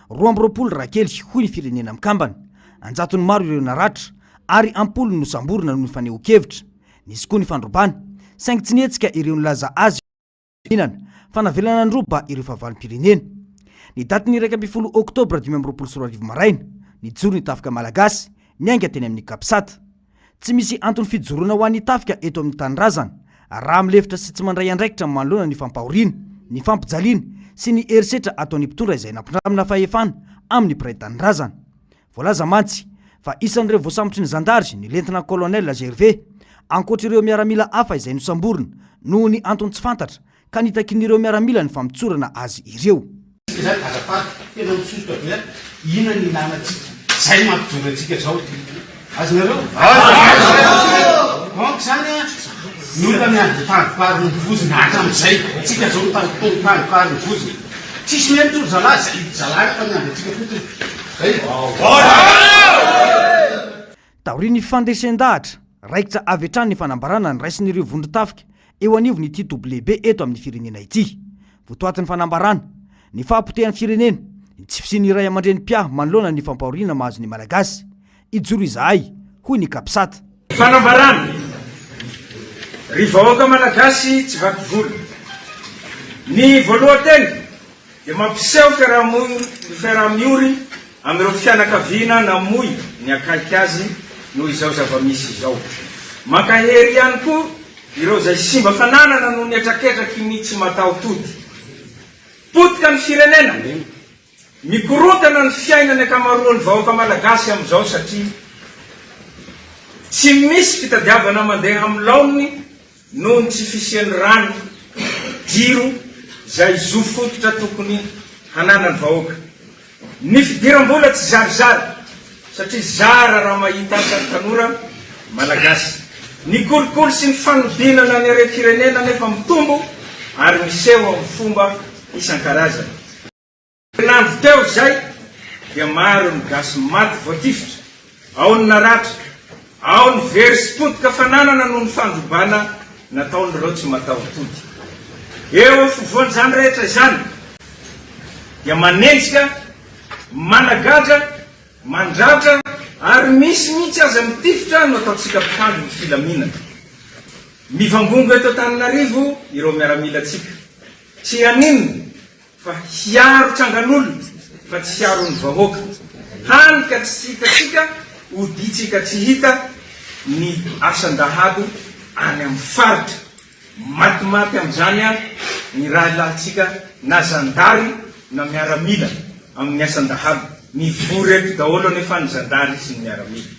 S1: 22 raha kely, hoy ny Firenena Mikambana. An-jatony maro ireo naratra, ary am-polony nosamborina noho ny fanehoan-kevitra. Nisy koa ny fandrobana. Saingy tsy nihetsika ireo nilaza azy ho mihinana, fa navelana nandroba ireo fahavalom-pirenena. Ny datin'ny 11 oktobra 2025 maraina, nijoro ny tafika malagasy, niainga teny amin'ny Capsat. Tsy misy antony fijoroana ho an'ny tafika eto amin'ny tanindrazana raha milefitra sy tsy mandray andraikitra manoloana ny fampahoriana, ny fampijaliana sy ny herisetra ataon'ny mpitondra izay nampindramina fahefana amin'ny mpiray tanindrazana. Voalaza mantsy fa isan'ireo voasambotry ny zandary ny Lieutenant Colonel Gervais, ankoatra ireo miaramila hafa izay nosamborina noho ny antony tsy fantatra ka nitakian'ireo miaramila ny famotsorana azy ireo.
S5: Tsika zany azafady tena mitsotra be an, inona ny ilana antsika, zay mampijoro antsika zao, azonareo? Azo! Donc zany an, ny olona miandry mitandro ny vozona hatramizay, tsika zao mitandro mitandro ny vozona, tsisy mihaino tsony zalahy, zay zalahy fa miandry antsika fotsiny, zay.
S1: Taorian'ny fandresen-dahatra, raikitra avy hatrany ny fanambarana noraisin'ireo vondron-tafika eo anivon'ity toby lehibe eto amin'ny firenena ity. Votoatin'ny fanambarana, ny fahapotehan'ny firenena, ny tsy fisian'ny ray aman-dreny mpiahy manoloana ny fampahoriana mahazo ny Malagasy. Hijoro izahay, hoy ny Capsat.
S6: Fanambarana, Ry vahoaka Malagasy tsy vaky volo, ny voalohan-teny dia mampiseho fiaraha-miory amin'ireo fianakaviana namoy ny akaiky azy noho izao zava-misy izao. Mankahery ihany koa ireo izay simba fananana noho ny hetraketraky ny tsy mataho-tody. Potika ny firenena, mikorontana ny fiainan'ny ankamaroan'ny vahoaka malagasy amin'izao satria tsy misy fitadiavana mandeha amin'ny laoniny noho ny tsy fisian'ny rano, jiro, izay zo fototra tokony hananan'ny vahoaka. Ny fidiram-bola tsy zarizary satria zara raha mahita asa ny tanora Malagasy. Ny kolikoly sy ny fanodinana ny harem-pirenena anefa mitombo ary miseho amin'ny fomba isan-karazany. Herinandro teo izay dia maro ny gasy maty voatifitra, ao ny naratra, ao ny very sy potika fananana noho ny fandrobana nataon'ireo tsy mataho-tody. Eo afovoan'izany rehetra izany dia manenjika, managadra, mandratra ary misy mihitsy aza mitifitra no ataontsika mpitandro ny filaminana. Mivangongo eto Antananarivo ireo miaramilantsika. Tsy haninona fa hiaro tsangan'olona fa tsy hiaro ny vahoaka. Hany ka tsy hitantsika, odintsika tsy hita ny asan-dahalo any amin'ny faritra. Matimaty amin'izany ary ny rahalahintsika na zandary na miaramila amin'ny asan-dahalo. Mivory eto daholo anefa ny zandary sy ny miaramila.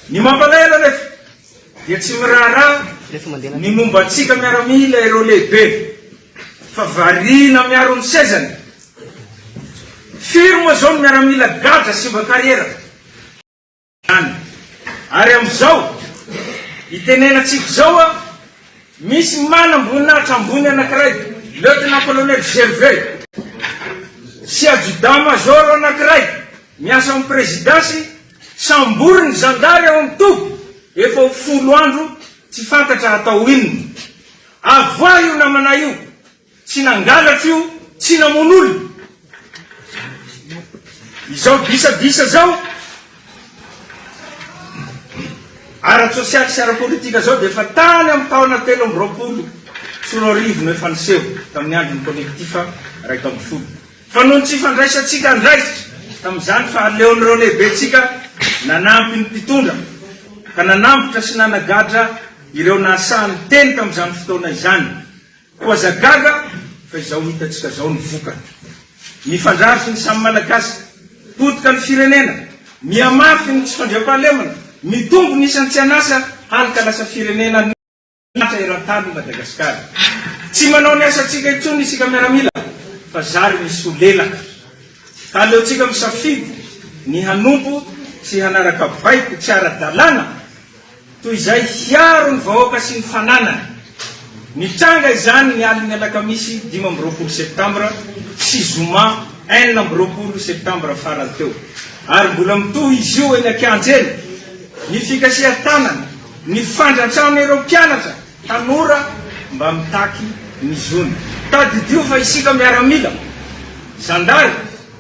S6: Ny mampalahelo anefa dia tsy miraharaha ny momba antsika miaramila ireo lehibe fa variana miaro ny sezany. Firy moa izao ny miaramila gadra simba kariera any. Ary amin'izao itenenantsika izao a, misy manamboninahitra ambony anankiray, Lieutenant Colonel Gervais, sy Adjudant Major anankiray miasa ao amin'ny prezidansy, samborin'ny zandary ao amin'ny toby efa ho folo andro tsy fantatra hatao inona. Avoahy io namanay io, tsy nangalatra io, tsy namono olona. Izao disadisa izao, ara-tsosialy sy ara-politika izao dia efa tany amin'ny taona 2023 no efa niseho tamin'ny andron'ny collectif 11. Fa noho ny tsy fandraisantsika andraikitra tamin'izany fa aleon'ireo lehibentsika nanampy ny mpitondra ka nanambotra sy nanagadra ireo nahasahy niteny tamin'izany fotoana izany. Koa aza gaga fa izao hitantsika izao ny vokany. Mifandrafy ny samy Malagasy, potika ny firenena, mihamafy ny tsy fandriampahalemana, mitombo ny isan'ny tsy an'asa hany ka lasa firenena Atra eran-tany i Madagasikara. Tsy manao ny asantsika intsony isika miaramila fa zary misolelaka. Ka aleontsika misafidy ny hanompo sy hanaraka baiko tsy ara-dalàna toy izay hiaro ny vahoaka sy ny fananany. Nitranga izany ny alin'ny alakamisy 25 septambra sy zoma 26 septambra farany teo. Ary mbola mitohy izy io eny an-kianja eny. Ny fikasihan-tanana. Ny fandratrana ireo mpianatra tanora mba mitaky ny zony. Tadidio fa isika miaramila, zandary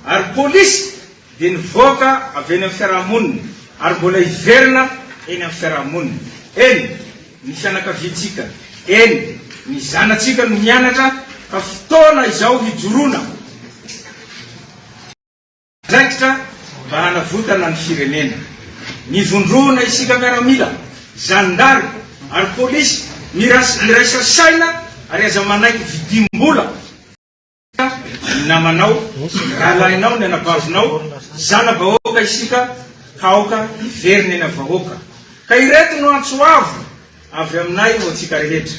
S6: ary polisy dia nivoaka avy eny amin'ny fiarahamonina ary mbola hiverina eny amin'ny fiarahamonina. Eny, ny fianakaviantsika, eny, ny zanatsika no mianatra ka fotoana izao hijoroana. Andraikitra mba hanavotana ny firenena. Mivondrona isika miaramila, zandary ary polisy, miraisa saina ary aza manaiky vidim-bola ny namanao, ny rahalahinao, ny anabavinao, zana-bahoaka isika ka aoka hiverina eny vahoaka. Ka ireto no antso avo Avy aminay ho antsika rehetra.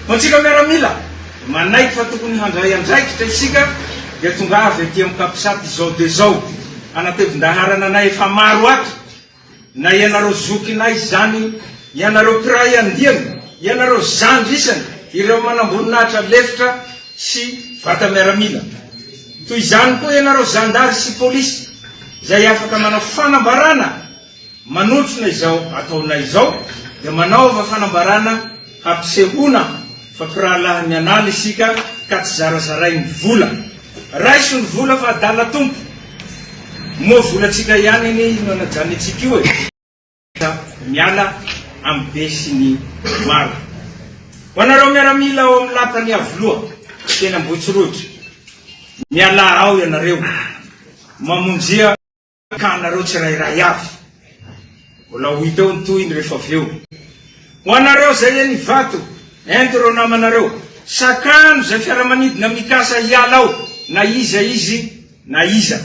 S6: Ho antsika miaramila, manaiky fa tokony handray andraikitra isika dia tongava ety amin'ny Capsat izao dia izao hanatevin-daharana anay efa maro ato, na ianareo zokinay izany, ianareo mpiray andiany, ianareo zandry isany, ireo manamboninahitra lefitra sy vata-miaramila. Toy izany koa ianareo zandary sy polisy izay afaka manao fanambarana Manotrona izao ataonay izao dia manaova fanambarana hampisehoana fa mpirahalahy mianala isika ka tsy zarazarain'ny vola. Raiso ny vola fa adala Tompo. Moa volantsika ihany anie io nanajany antsika io e. Miala amin'ny be sy ny maro. Ho anareo miaramila ao amin'ny lapan'i Iavoloha, teny Ambohitsorohitra, mialà ao ianareo. Mamonjia. Ka anareo tsirairay avy. Mbola ho hita eo ny tohiny rehefa avy eo. Ho anareo izay eny Ivato, ento ireo namanareo. Sakano izay fiaramanidina mikasa hiala ao na iza izy na iza.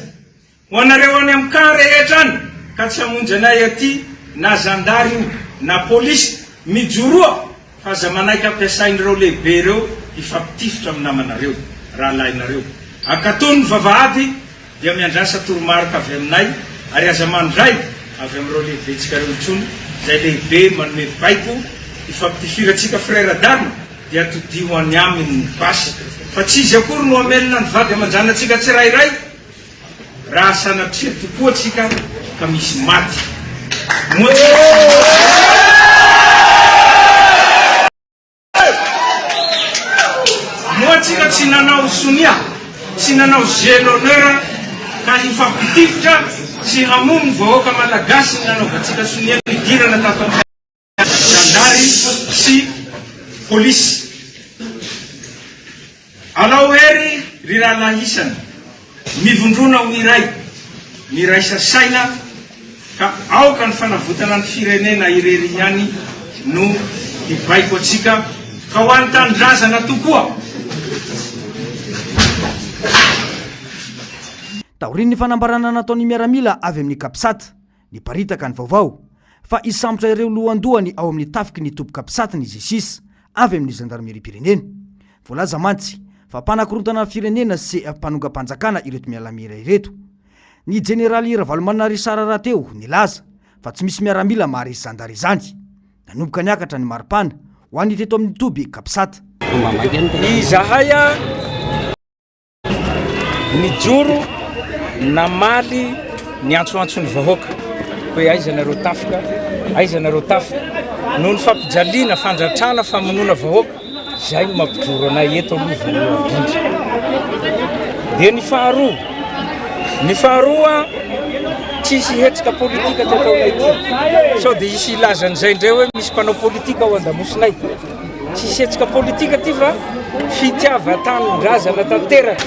S6: Ho anareo any amin'ny camp rehetra any ka tsy hamonjy anay aty na zandary io na polisy, mijoroa fa aza manaiky ampiasain'ireo lehibe ireo hifampitifitra amin'ny namanareo, rahalahinareo. Akatony ny vavahady. Dia miandrasa toromarika avy aminay ary aza mandray avy amin'ireo lehibentsika ireo intsony, izay lehibe manome baiko hifampitifirantsika frère d'armes dia todiho any aminy ny basy fa tsy izy akory no hamelona ny vady aman-janatsika tsirairay. Raha sanatria tokoa tsika ka misy maty. Moa tsika Moa tsika tsy nanao sonia, tsy nanao jeu l'honneur ka hifampitifitra sy hamono ny vahoaka malagasy ny nanaovantsika sonia nidirana tato amin'ny zandary sy polisy. Alao hery ry rahalahy isany, mivondrona ho iray, miraisa saina ka aoka ny fanavotana ny firenena irery ihany no hibaiko antsika ka ho an'ny tanindrazana tokoa.
S1: Taorian'ny fanambarana nataon'ny miaramila avy amin'ny Capsat, niparitaka ny vaovao fa hisambotra ireo lohandohany ao amin'ny tafiky ny toby Capsat ny G-six avy amin'ny zandarimeriam-pirenena. Voalaza mantsy fa mpanakorontana firenena sy mpanongam-panjakana ireto mialamila ireto. Ny jeneraly Ravalomanana Richard rahateo nilaza fa tsy misy miaramila maharesy zandary izany. Nanomboka niakatra ny maripana ho an'ny teto amin'ny toby Capsat.
S6: Izahay Nijoro namaly ny antsoantson'ny vahoaka hoe aiza nareo tafika, aiza nareo tafika. Noho ny fampijaliana, fandratrana, famonoana vahoaka, izay no mampijoro anay eto aloha voalohany indrindra. Dia ny faharoa, ny faharoa tsisy hetsika politika ty ataonay ty. Sao dia hisy hilaza an'izay indray hoe misy mpanao politika ao an-damosinay. Tsisy hetsika politika ty fa fitiavan-tanindrazana tanteraka.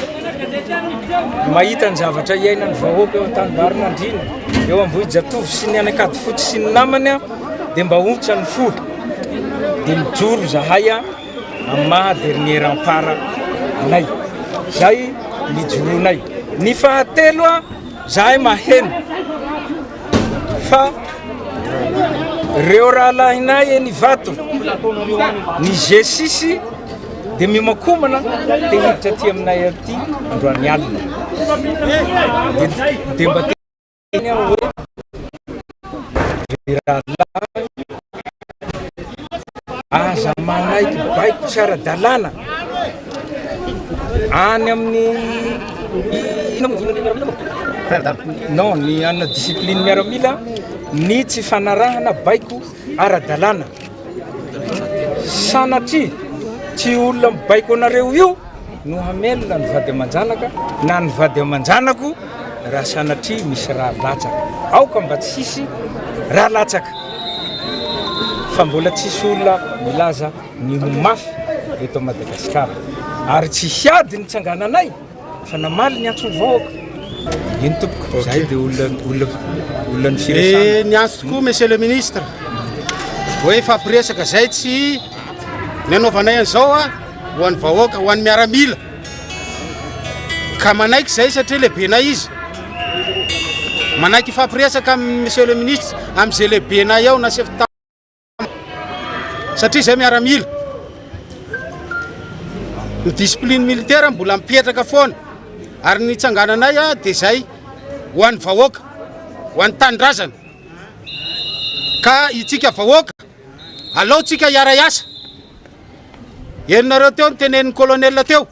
S6: Mahita ny zavatra iainan'ny vahoaka eo Antanimbarinandriana, eo Ambohijatovo sy ny any Ankadifotsy sy ny namany dia mba ontsa ny fo. Dia mijoro zahay amin'ny maha dernier rempart anay. Zay nijoroanay. Ny fahatelo zahay maheno fa reo rahalahinay eny Ivato, ny G6 dia miomakomana te hiditra aty aminay aty androany alina. Dia mba teny aho hoe ry rahalahy, aza manaiky baiko tsy ara-dalàna any amin'ny inona moa ny miaramila moa? Non, ny anona discipline miaramila ny tsy fanarahana baiko ara-dalàna. Sanatria tsy olona mibaiko anareo io no hamelona ny vady aman-janaka na ny vady aman-janako raha sanatria misy rà latsaka. Aoka mba tsy hisy rà latsaka fa mbola tsisy olona milaza ny ho mafy eto Madagasikara ary tsy hiady ny tsangananay fa namaly ny antson'ny vahoaka. Eny tompoko, zahay dia olona olona olona ny firesahana.
S5: Eh, niantso tokoa monsieur le ministre hoe hifampiresaka zay tsy ny anaovanay an'izao a ho an'ny vahoaka, ho an'ny miaramila ka manaiky zay satria lehibenay izy manaiky hifampiresaka amin'ny monsieur le ministre amin'izay lehibenay ao na chef satria zay miaramila ny discipline militaire mbola mipetraka foana ary ny tsangananay a dia zay ho an'ny vahoaka ho an'ny tanindrazana ka itsika vahoaka alao tsika hiara-hiasa henonareo teo ny tenenin'ny colonel teo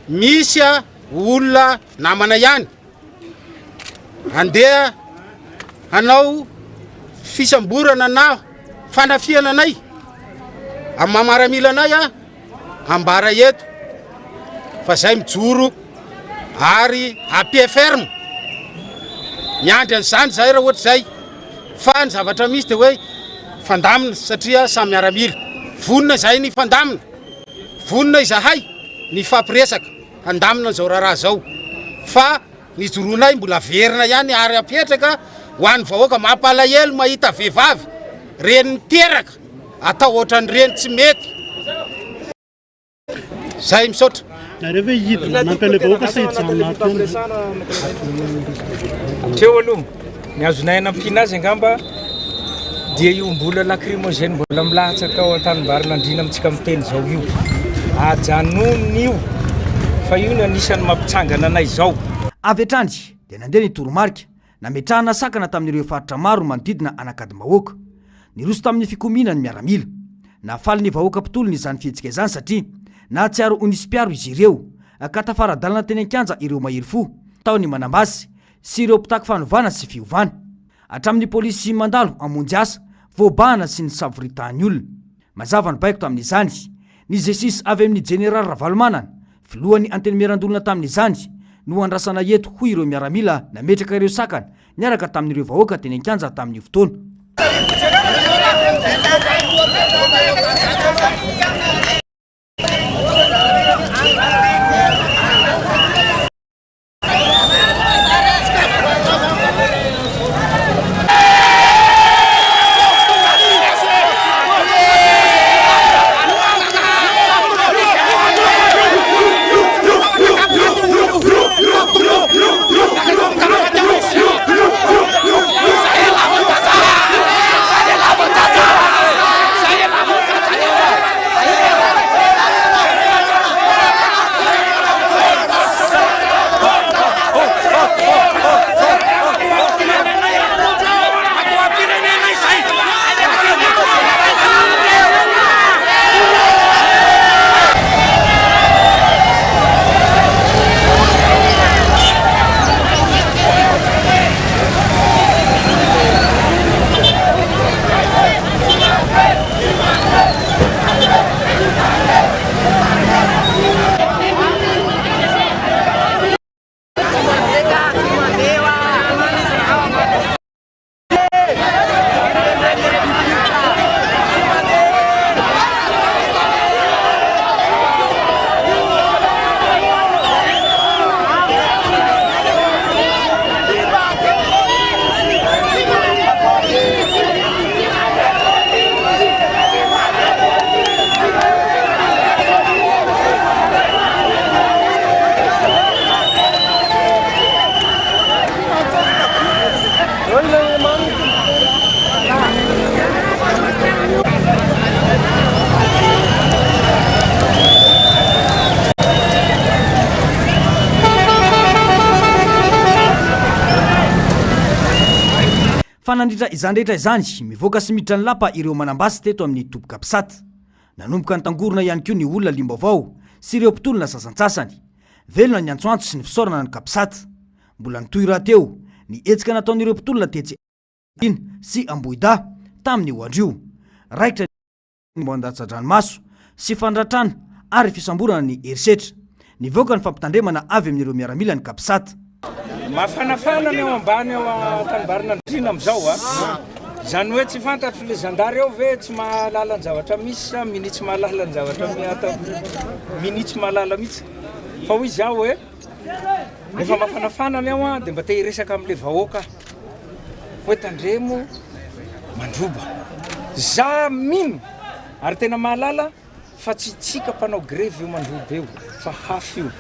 S5: misy a olona namana ihany Andeha hanao fisamborana na fanafihana anay amin'ny maha maramila anay a, ambara eto fa zay mijoro ary à pied ferme miandry an'izany zahay raha ohatra zay fa ny zavatra misy de hoe fandamina satria samy miaramila vonona zahay ny hifandamina, vonona izahay ny hifampiresaka. handamina an'izao raharaha izao fa ny ijoroanay mbola averina ihany ary apetraka ho an'ny vahoaka. Mampalahelo mahita vehivavy reny niteraka atao ohatran'ireny tsy mety. Zay misaotra.
S7: Nareo ve hidina hanampy an'ilay vahoaka sa hijanona ato ihany?
S6: Hatreo aloha, ny azonay anampiana azy angamba dia io mbola lacrymogène mbola milatsaka ao Antanimbarinandriana amintsika miteny izao io. Ajanony io fa io no anisan'ny mampitsangana anay izao.
S1: Avy hatrany dia nandeha ny toromarika nametrahana sakana tamin'ireo faritra maro manodidina an'Ankadimbahoaka. Niroso tamin'ny fikomiana ny miaramila. Nahafaly ny vahoaka mpitolona izany fihetsika izany satria nahatsiaro ho nisy mpiaro izy ireo ka tafara-dalana teny an-kianja ireo mahery fo. Tao ny manambasy sy ireo mpitaky fanovana sy fiovana. Hatramin'ny polisy mandalo hamonjy asa, voabahana sy nisavoritahan'ny olona. Mazava ny baiko tamin'izany. Ny Zessis avy amin'ny Jeneraly Ravalomanana, filohan'ny Antenimierandoholona tamin'izany, no andrasana eto, hoy ireo miaramila nametraka ireo sakana niaraka tamin'ireo vahoaka teny an-kianja tamin'io fotoana. Fa nandritra izany rehetra izany, mivoaka sy miditra ny lapa ireo manam-basy teto amin'ny toby Capsat. Nanomboka nitangorona ihany koa ny olona liam-baovao sy ireo mpitolona sasantsasany. Velona ny antsoantso sy ny fisaorana ny Capsat. Mbola nitohy rahateo ny hetsika nataon'ireo mpitolona tetsy Ankina sy Ambohidahy tamin'io andro io. Raikitra ny mandatsa-dranomaso sy fandratrana ary fisamborana ny herisetra. Nivoaka ny fampitandremana avy amin'ireo miaramilan'ny Capsat.
S6: Mafanafana ny ao ambany ao Antanimbarinandriana amin'izao a! Izany hoe tsy fantatro le zandary ao ve tsy mahalala ny zavatra misy sa minia tsy mahalala ny zavatra minia tsy mahalala mihitsy fa hoy izaho hoe rehefa mafanafana ny ao a dia mba te hiresaka amin'le vahoaka aho hoe tandremo mandroba. Za mino ary tena mahalala fa tsy tsika mpanao grevy io mandroba io fa hafa io.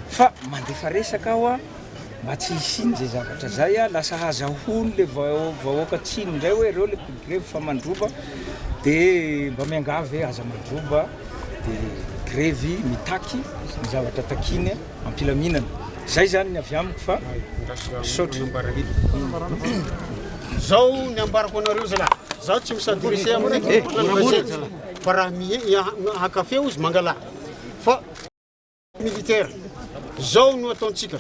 S6: Fa mandefa resaka aho a mba tsy hisiany zay zavatra zay a, lasa hazahoany le vahoaka tsiny indray hoe reo le mpigrevy fa mandroba de mba miangavy hoe aza mandroba de grevy mitaky ny zavatra takiny Am-pilaminana. Zay zany ny avy amiko fa misaotra.
S5: Zao ny ambarako anareo zalahy, zaho tsy mi-s'adresser amin'ny gazety fa raha haka feo izy mangalà fa militaire. Zao no ataontsika,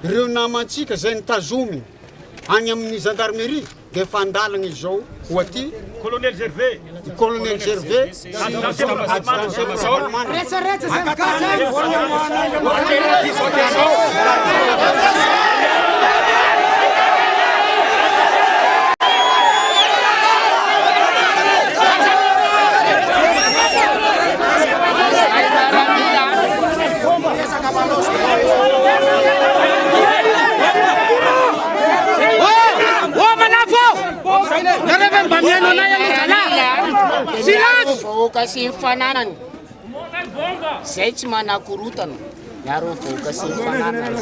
S5: ireo namantsika zay nitazominy any amin'ny gendarmerie dia efa andalana izao ho aty
S6: Colonel Gervais,
S5: Colonel Gervais sy adjudant chef Ravalomanana.
S8: Vahoaka sy ny fananany zay tsy manakorotana miaro ny vahoaka sy ny fananany.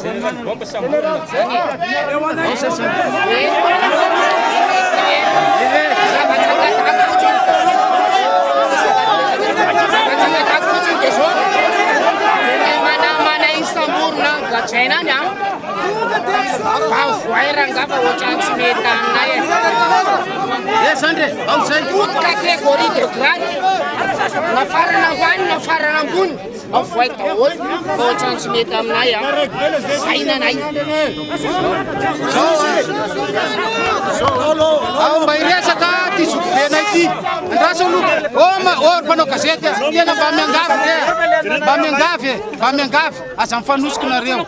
S8: Gadraina any an! Mba voay rangaha fa ohatran'ny tsy mety aminay e!
S5: Eh zandry e, ao zay.
S8: Toute catégorie de grade, na farany ambany na farany ambony, avoay daholo fa ohatran'ny tsy mety aminay a. Zay nanay.
S5: Ao mba hiresaka ty zokibenay ty. Andraso aloha. Oh ma, oh ry mpanao gazety a. Tena mba miangavy re. Mba miangavy e, mba miangavy. Aza mifanosika nareo.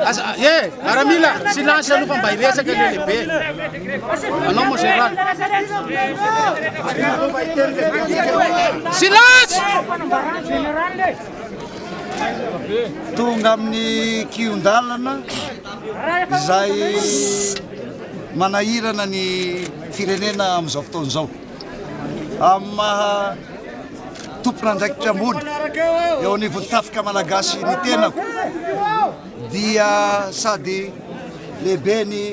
S5: Aza, eh, miaramila, silence aloha fa mba hiresaka le lehibe. Anao mon général. Silence!
S2: Tonga amin'ny kihon-dalana izay manahirana ny firenena amin'izao fotoana izao. Amin'ny maha tompon'andraikitra ambony eo anivon'ny tafika malagasy ny tenako dia sady lehibe ny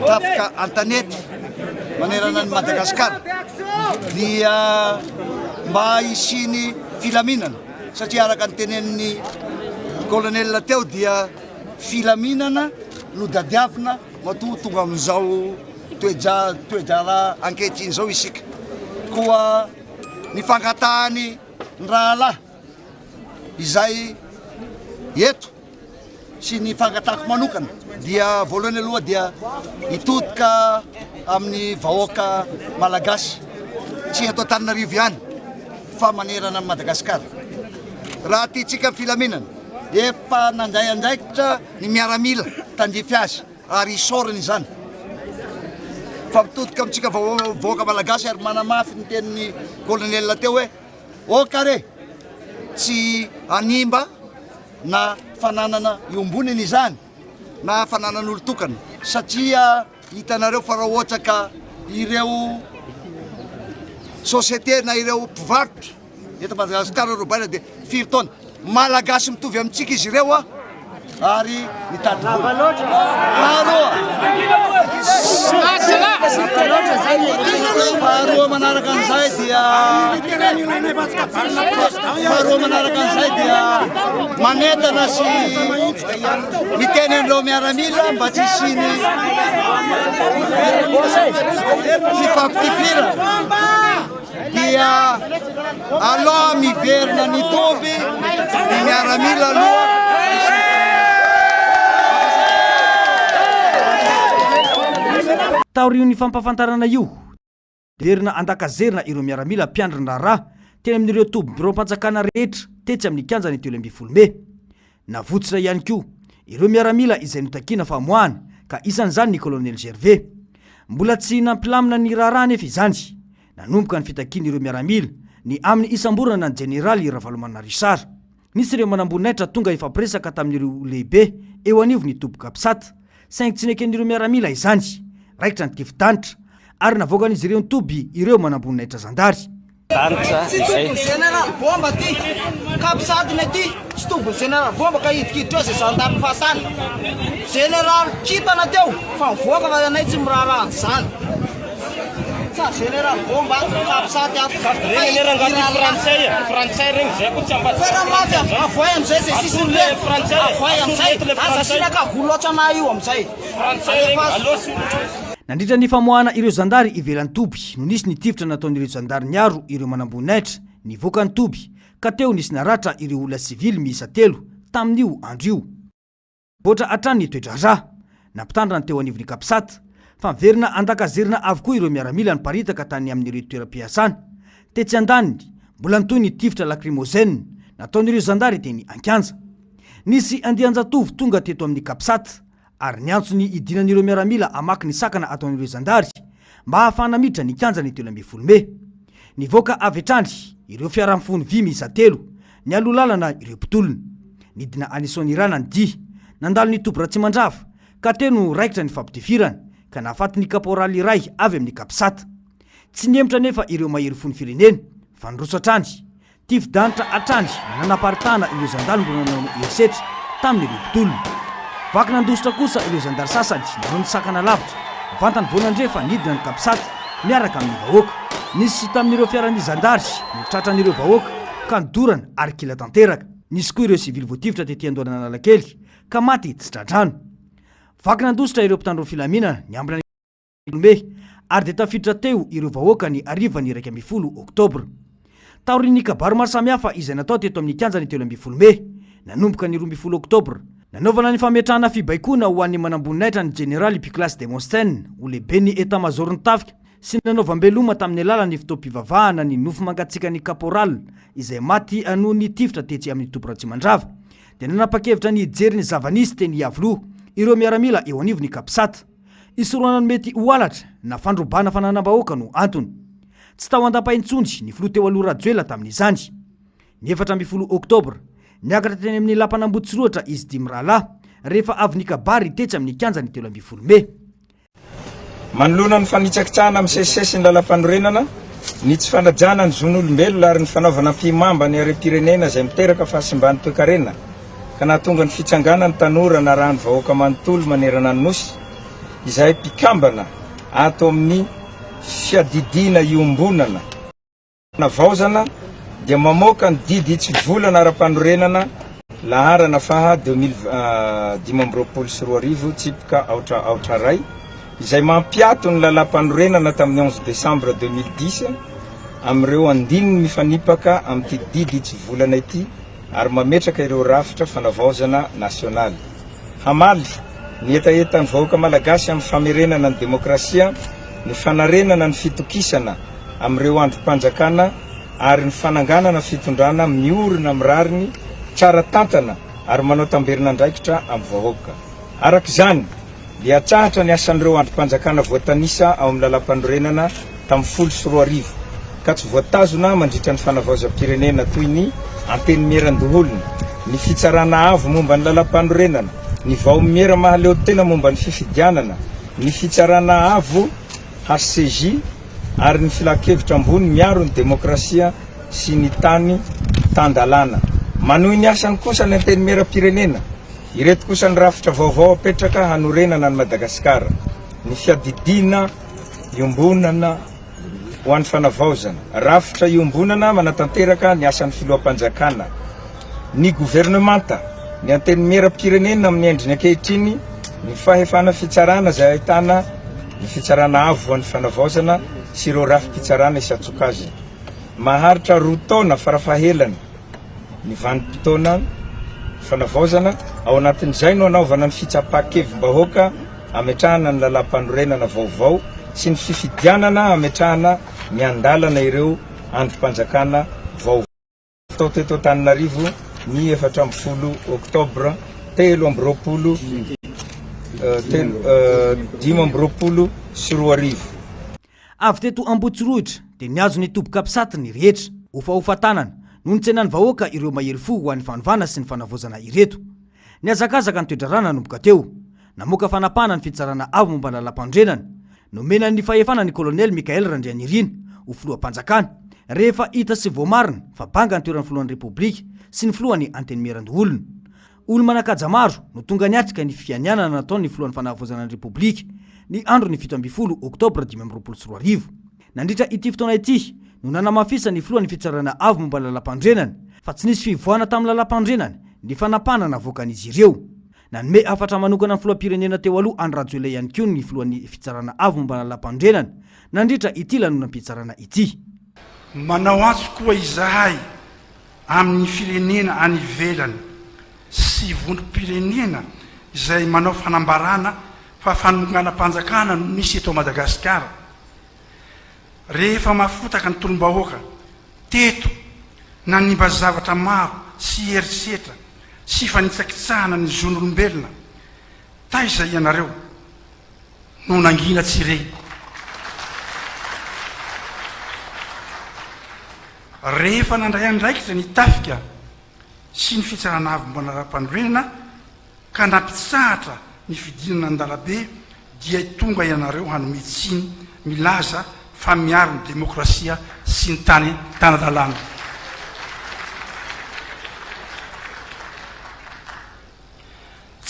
S2: tafika an-tanety manerana an'i Madagasikara dia mba hisian'ny filaminana satria araka ny tenenin'ny colonel teo dia filaminana no dadiavina matoa tonga amin'izao toe-draharaha ankehitriny izao isika. Koa ny fangatahany ny rahalahy izay eto sy ny fangatahako manokana dia voalohany aloha dia hitodika amin'ny vahoaka malagasy tsy eto Antananarivo ihany fa manerana an'i Madagasikara. Raha tiantsika ny filaminana, efa nandray andraikitra ny miaramila tandrify azy ary isaorana izany fa mitodika amintsika vahoaka malagasy ary manamafy ny tenin'ny colonel teo hoe oka re tsy hanimba na fananana iombonana izany na fananan'olon-tokana satria hitanareo fa raha ohatra ka ireo société na ireo mpivarotra eto Madagasikara robaina dia firy taona Malagasy mitovy amintsika izy ireo a ary mitady vola. Faharoa, faharoa manaraka an'izay dia faharoa manaraka an'izay dia manentana sy miteny an'ireo miaramila mba tsy hisian'ny fifampitifirana. Dia aloha miverina ny toby ny miaramila aloha.
S1: Taorian'io fampahafantarana io, verina an-dakazerina ireo miaramila mpiandry ny raharaha teny amin'ireo toby biraom-panjakana rehetra tetsy amin'ny kianjan'ny 13 mey. Navotsitra ihany koa ireo miaramila izay notakiana famoahana ka isan'izany ny Colonel Gervais. Mbola tsy nampilamina ny raharaha anefa izany. Nanomboka ny fitakian'ireo miaramila ny amin'ny hisamborana ny Jeneraly Ravalomanana Richard. Nisy ireo manamboninahitra tonga hifampiresaka tamin'ireo lehibe eo anivon'ny toby Capsat, saingy tsy neken'ireo miaramila izany. Raikitra ny tifi-danitra ary navoakan'izy ireo ny toby ireo manamboninahitra zandary.
S9: Danitra
S10: Tsy
S9: izay.
S10: tobin'ny général bomba ty, capsatiny aty, tsy tobin'ny général bomba ka hidikiditra eo zay zandary fahatany. Général kintana teo fa mivoaka fa anay tsy miraharaha an'izany. Sa général bomba capsat ato.
S9: Sady regny anie rangahy ty frantsay e, frantsay regny zay koa tsy ambadika
S10: Fa raha mafy avoay amizay zay sisiny
S9: Atoro
S10: le
S9: le frantsay e,
S10: avoay
S9: atoro
S10: amizay,
S9: eto le
S10: aza
S9: frantsay.
S10: asiana cagoule loatra anah io amizay.
S9: Frantsay regny, aleo soloina.
S1: Nandritra ny famoahana ireo zandary ivelan'ny toby no nisy ny tifitra nataon'ireo zandary niaro ireo manamboninahitra nivoaka ny toby ka teo nisy naratra ireo olona sivily miisa telo tamin'io andro io. Mivoatra hatrany ny toe-draharaha. Nampitandrina ny teo anivon'ny Capsat fa miverina an-dakazerina avokoa ireo miaramila niparitaka tany amin'ireo toeram-piasana. Tetsy andaniny, mbola nitohy ny tifitra lacrymogène nataon'ireo zandary teny an-kianja. Nisy andian-jatovo tonga teto amin'ny Capsat ary niantso ny hidinan'ireo miaramila hamaky ny sakana ataon'ireo zandary mba hahafahana miditra ny kianjan'ny 13 mey. Nivoaka avy hatrany ireo fiara mifono vy miisa telo nialoha lalana ireo mpitolona. Nidina any Soanierana ny dia, nandalo ny toby Ratsimandrava ka teo no raikitra ny fampitifirana ka nahafaty ny kaporaly iray avy amin'ny Capsat. Tsy nihemotra anefa ireo mahery fon'ny firenena fa niroso hatrany Tifi-danitra hatrany no nanaparitahana ireo zandary mbola nanao herisetra tamin'ireo mpitolona. Vaky nandositra kosa ireo zandary sasany nanao ny sakana lavitra, vantany vao nandre fa nidina ny capsat miaraka amin'ny vahoaka. Nisy tamin'ireo fiaran'ny zandary no tratran'ireo vahoaka ka nodorana ary kila tanteraka. Nisy koa ireo sivily voatifitra tety Andohan'Analakely ka maty tsy tra-drano. Vaky nandositra ireo mpitandro ny filaminana niambina ny Mey ary dia tafiditra teo ireo vahoaka ny harivan'ny 11 oktobra. Taorian'ny kabary maro samihafa izay natao teto amin'ny kianjan'ny 13 mey, nanomboka ny 12 oktobra, nanaovana ny fametrahana fibaikoana ho an'ny manamboninahitra ny jeneraly Piclas Demosthène ho lehiben'ny etamazaoron'ny tafika sy nanaovam-beloma tamin'ny alalan'ny fotoam-pivavahana ny nofo mangatsiakan'ny caporal izay maty noho ny tifitra tetsy amin'ny toby Ratsimandrava dia nanapa-kevitra ny hijery ny zava-nisy teny Iavoloha ireo miaramila eo anivon'ny Capsat. Hisorohana ny mety ho halatra na fandrobana fananam-bahoaka no antony. Tsy tao an-dapa intsony ny filoha teo aloha Rajoelina tamin'izany. Ny 14 oktobra, niakatra teny amin'ny lapan'Ambohitsirohitra izy dimy rahalahy rehefa avy nikabary tetsy amin'ny kianjan'ny 13 mey.
S6: Manoloana ny fanitsakitsahana misesisesy ny lalampanorenana, ny tsy fanajana ny zon'olombelona ary ny fanaovana ampihimamba ny harem-pirenena izay miteraka fahasimban'ny toekarena ka nahatonga ny fitsanganan'ny tanora narahan'ny vahoaka manontolo manerana ny Nosy, izahay mpikambana ato amin'ny fiadidiana iombonana. Fanavaozana dia mamoaka ny didy hitsivolana ara-panorenana laharana faha 2025 tsipika aotra aotra iray izay mampiato ny lalàmpanorenana tamin'ny onze décembre 2010 amin'ireo andininy mifanipaka amin'ity didy hitsivolana ity ary mametraka ireo rafitra fanavaozana nasionaly hamaly ny hetahetan'ny vahoaka malagasy amin'ny famerenana ny demokrasia, ny fanarenana ny fitokisana amin'ireo andrim-panjakana ary ny fananganana fitondrana miorina amin'ny rariny, tsara tantana ary manao tamberin'andraikitra amin'ny vahoaka. Araka izany, dia atsahatra ny asan'ireo andrim-panjakana voatanisa ao amin'ny Lalàmpanorenana tamin'ny 2010 ka tsy voatazona mandritra ny fanavaozam-pirenena toy ny Antenimierandoholona, ny Fitsarana Avo momba ny Lalàmpanorenana, ny Vaomiera Mahaleotena momba ny Fifidianana, ny Fitsarana Avo, HCJ, ary ny Filankevitra Ambony miaro ny Demokrasia sy ny Tany tan-dalàna. Manohy ny asany kosa ny Antenimierampirenena. Ireto kosa ny rafitra vaovao apetraka hanorenana an'i Madagasikara, ny fiadidiana iombonana ho an'ny fanavaozana, rafitra iombonana manatanteraka ny asan'ny filoham-panjakana, ny governemanta, ny Antenimierampirenena amin'ny endriny ankehitriny, ny fahefana fitsarana izay ahitana ny Fitsarana Avo ho an'ny Fanavaozana sy ireo rafi-pitsarana isan-tsokajiny. Maharitra roa taona farafahelany ny vanim-potoana fanavaozana, ao anatin'izay no anaovana ny fitsapan-kevi-bahoaka ametrahana ny lalàmpanorenana vaovao sy ny fifidianana ametrahana miandalana ireo andrim-panjakana vaovao. Tao teto Antananarivo ny 14 oktobra 23 2025.
S1: Avy teto Ambohitsirohitra dia nihazo ny toby Capsat ny rehetra. Hofahofa tanana no nitsenan'ny vahoaka ireo mahery fo ho an'ny fanovana sy ny fanavaozana ireto. Nihazakazaka ny toe-draharaha nanomboka teo. Namoaka fanapahana ny Fitsarana Avo momba ny Lalàmpanorenana. Nomena ny fahefana ny Kolonely Michaël Randrianirina ho filoham-panjakana, rehefa hita sy voamarina fa banga ny toeran'ny filohan'ny Repoblika sy ny filohan'ny Antenimierandoholona. Olo-manan-kaja maro no tonga niatrika ny fianianana nataon'ny filohan'ny Fanavaozana ny Repoblika, ny andron'ny 17 oktobra 2025. Nandritra ity fotoana ity no nanamafisan'ny filohan'ny Fitsarana Avo momba ny Lalàmpanorenana fa tsy nisy fivoahana tamin'ny Lalàmpanorenana ny fanapahana navoakan'izy ireo. Nanome hafatra manokana ny filoham-pirenena teo aloha Andry Rajoelina ihany koa ny filohan'ny Fitsarana Avo momba ny Lalàmpanorenana nandritra ity lanonam-pitsarana ity.
S5: Manao antso koa izahay amin'ny firenena any ivelany sy vondrom-pirenena izay manao fanambarana fa fanonganam-panjakana no misy eto Madagasikara. Rehefa mafotaka ny tolom-bahoaka teto nanimba zavatra maro sy herisetra sy fanitsakitsahana ny zon'olombelona, taiza ianareo no nangina tsy re? Rehefa nandray andraikitra ny tafika sy ny fitsarana avo mpanara-panorenana ka nampitsahatra ny fidinana an-dalabe dia tonga ianareo hanome tsiny milaza fa miaro ny demokrasia sy ny tany tan-dalàna.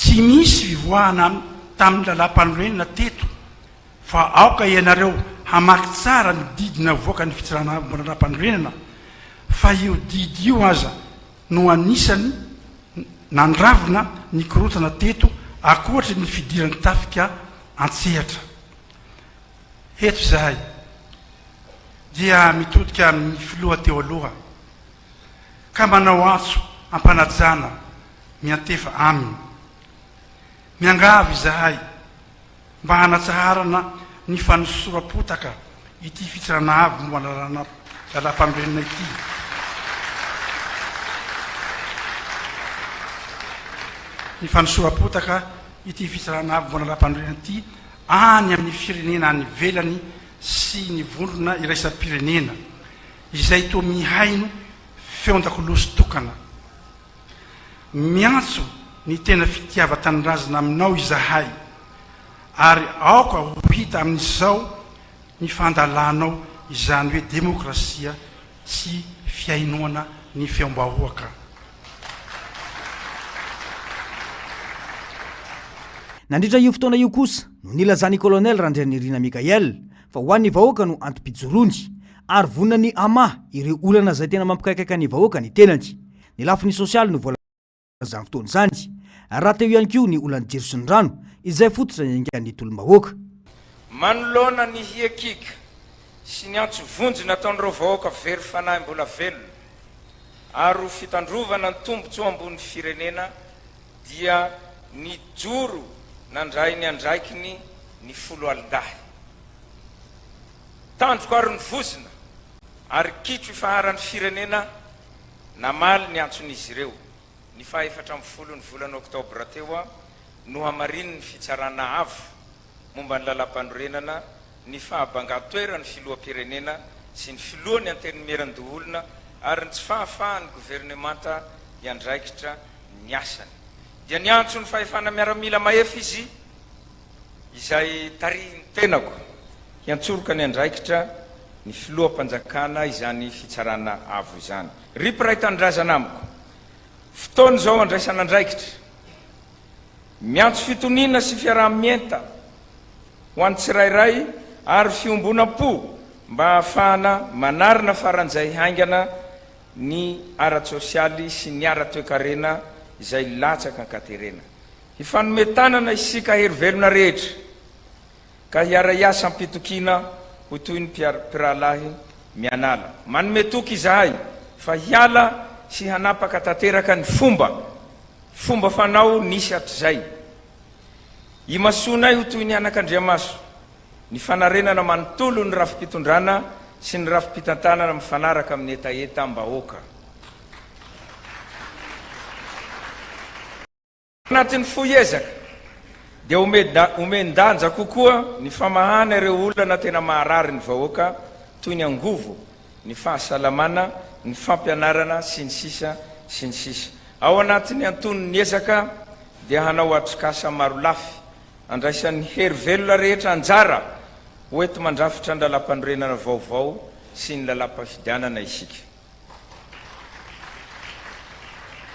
S5: Tsy nisy fivoahana tamin'ny lalàmpanorenana teto fa aoka ianareo hamaky tsara ny didy navoakan'ny fitsarana avo mpanara-panorenana fa io didy io aza no anisany nandravona ny korontana teto Ankoatry ny fidiran'ny tafika an-tsehatra. Eto izahay dia mitodika amin'ny filoha teo aloha ka manao antso am-panajana miantefa aminy. Miangavy izahay mba hanatsaharana ny fanosoram-potaka ity fitsarana avo momba ny lalàna lalàmpanorenana ity. Ny fanosoram-potaka ity fitsarana avo momba ny lalàmpanorenana ity any amin'ny firenena any ivelany sy ny vondrona iraisam-pirenena izay toa mihaino feon-dakolosy tokana. Miantso ny tena fitiavan-tanindrazana aminao izahay ary aoka ho hita amin'izao ny fandalanao izany hoe demokrasia sy fihainoana ny feom-bahoaka.
S1: Nandritra io fotoana io kosa no nilazan'ny Colonel Randrianirina Mickaël fa ho an'ny vahoaka no antom-pijoroany ary vonona ny hamaha ireo olana izay tena mampikaikaika ny vahoaka ny tenany. Ny lafiny sosialy no voalazan'izany fotoana izany. Raha teo ihany koa ny olan'ny jiro sy ny rano, izay fototra niaingan'ny tolom-bahoaka.
S6: Manoloana ny hiakiaka sy ny antso vonjy nataon'ireo vahoaka very fanahy mbola velona ary ho fitandrovana ny tombontsoa ambony firenena dia nijoro nandray ny andraikiny ny foloalindahy. Tandroka ary ny vozona ary kitro ifaharan'ny firenena Namaly ny antson'izy ireo, ny faha 14 ny volana oktobra teo, nohamarinin'ny Fitsarana Avo momba ny Lalàmpanorenana ny fahabangan-toeran'ny Filoham-pirenena sy ny Filohan'ny Antenimierandoholona ary ny tsy fahafahan'ny governemanta hiandraikitra ny asany. Dia niantso ny fahefana miaramila mahefa izy, izay tarihin'ny tenako, hiantsoroka ny andraikitra ny filoham-panjakana izany fitsarana avo izany. Ry mpiray tanindrazana amiko, fotoana izao handraisana andraikitra. Miantso fitoniana sy fiaraha-mienta ho an'ny tsirairay ary fiombonam-po mba hahafahana manarina faran'izay haingana ny ara-tsosialy sy ny ara-toekarena izay latsaka an-katerena. Hifanome tanana isika hery velona rehetra, ka hiara-hiasa am-pitokiana ho toy ny mpirahalahy mianala. Manome toky izahay fa hiala sy hanapaka tanteraka ny fomba fomba fanao nisy hatrizay. Imasoanay ho toy ny anakandriamaso ny fanarenana manontolo ny rafi-pitondrana sy ny rafi-pitantanana mifanaraka amin'ny hetahetam-bahoaka. Anatin'ny fohy ezaka dia omen-danja kokoa ny famahana ireo olana tena maharary ny vahoaka toy ny angovo, ny fahasalamana, ny fampianarana, sy ny sisa sy ny sisa Ao anatin'ny antonon'ny ezaka dia hanao atrikasa marolafy andraisan'ny hery velona rehetra anjara ho enti-mandrafitra ny lalàmpanorenana vaovao sy ny lalàmpafidianana isika.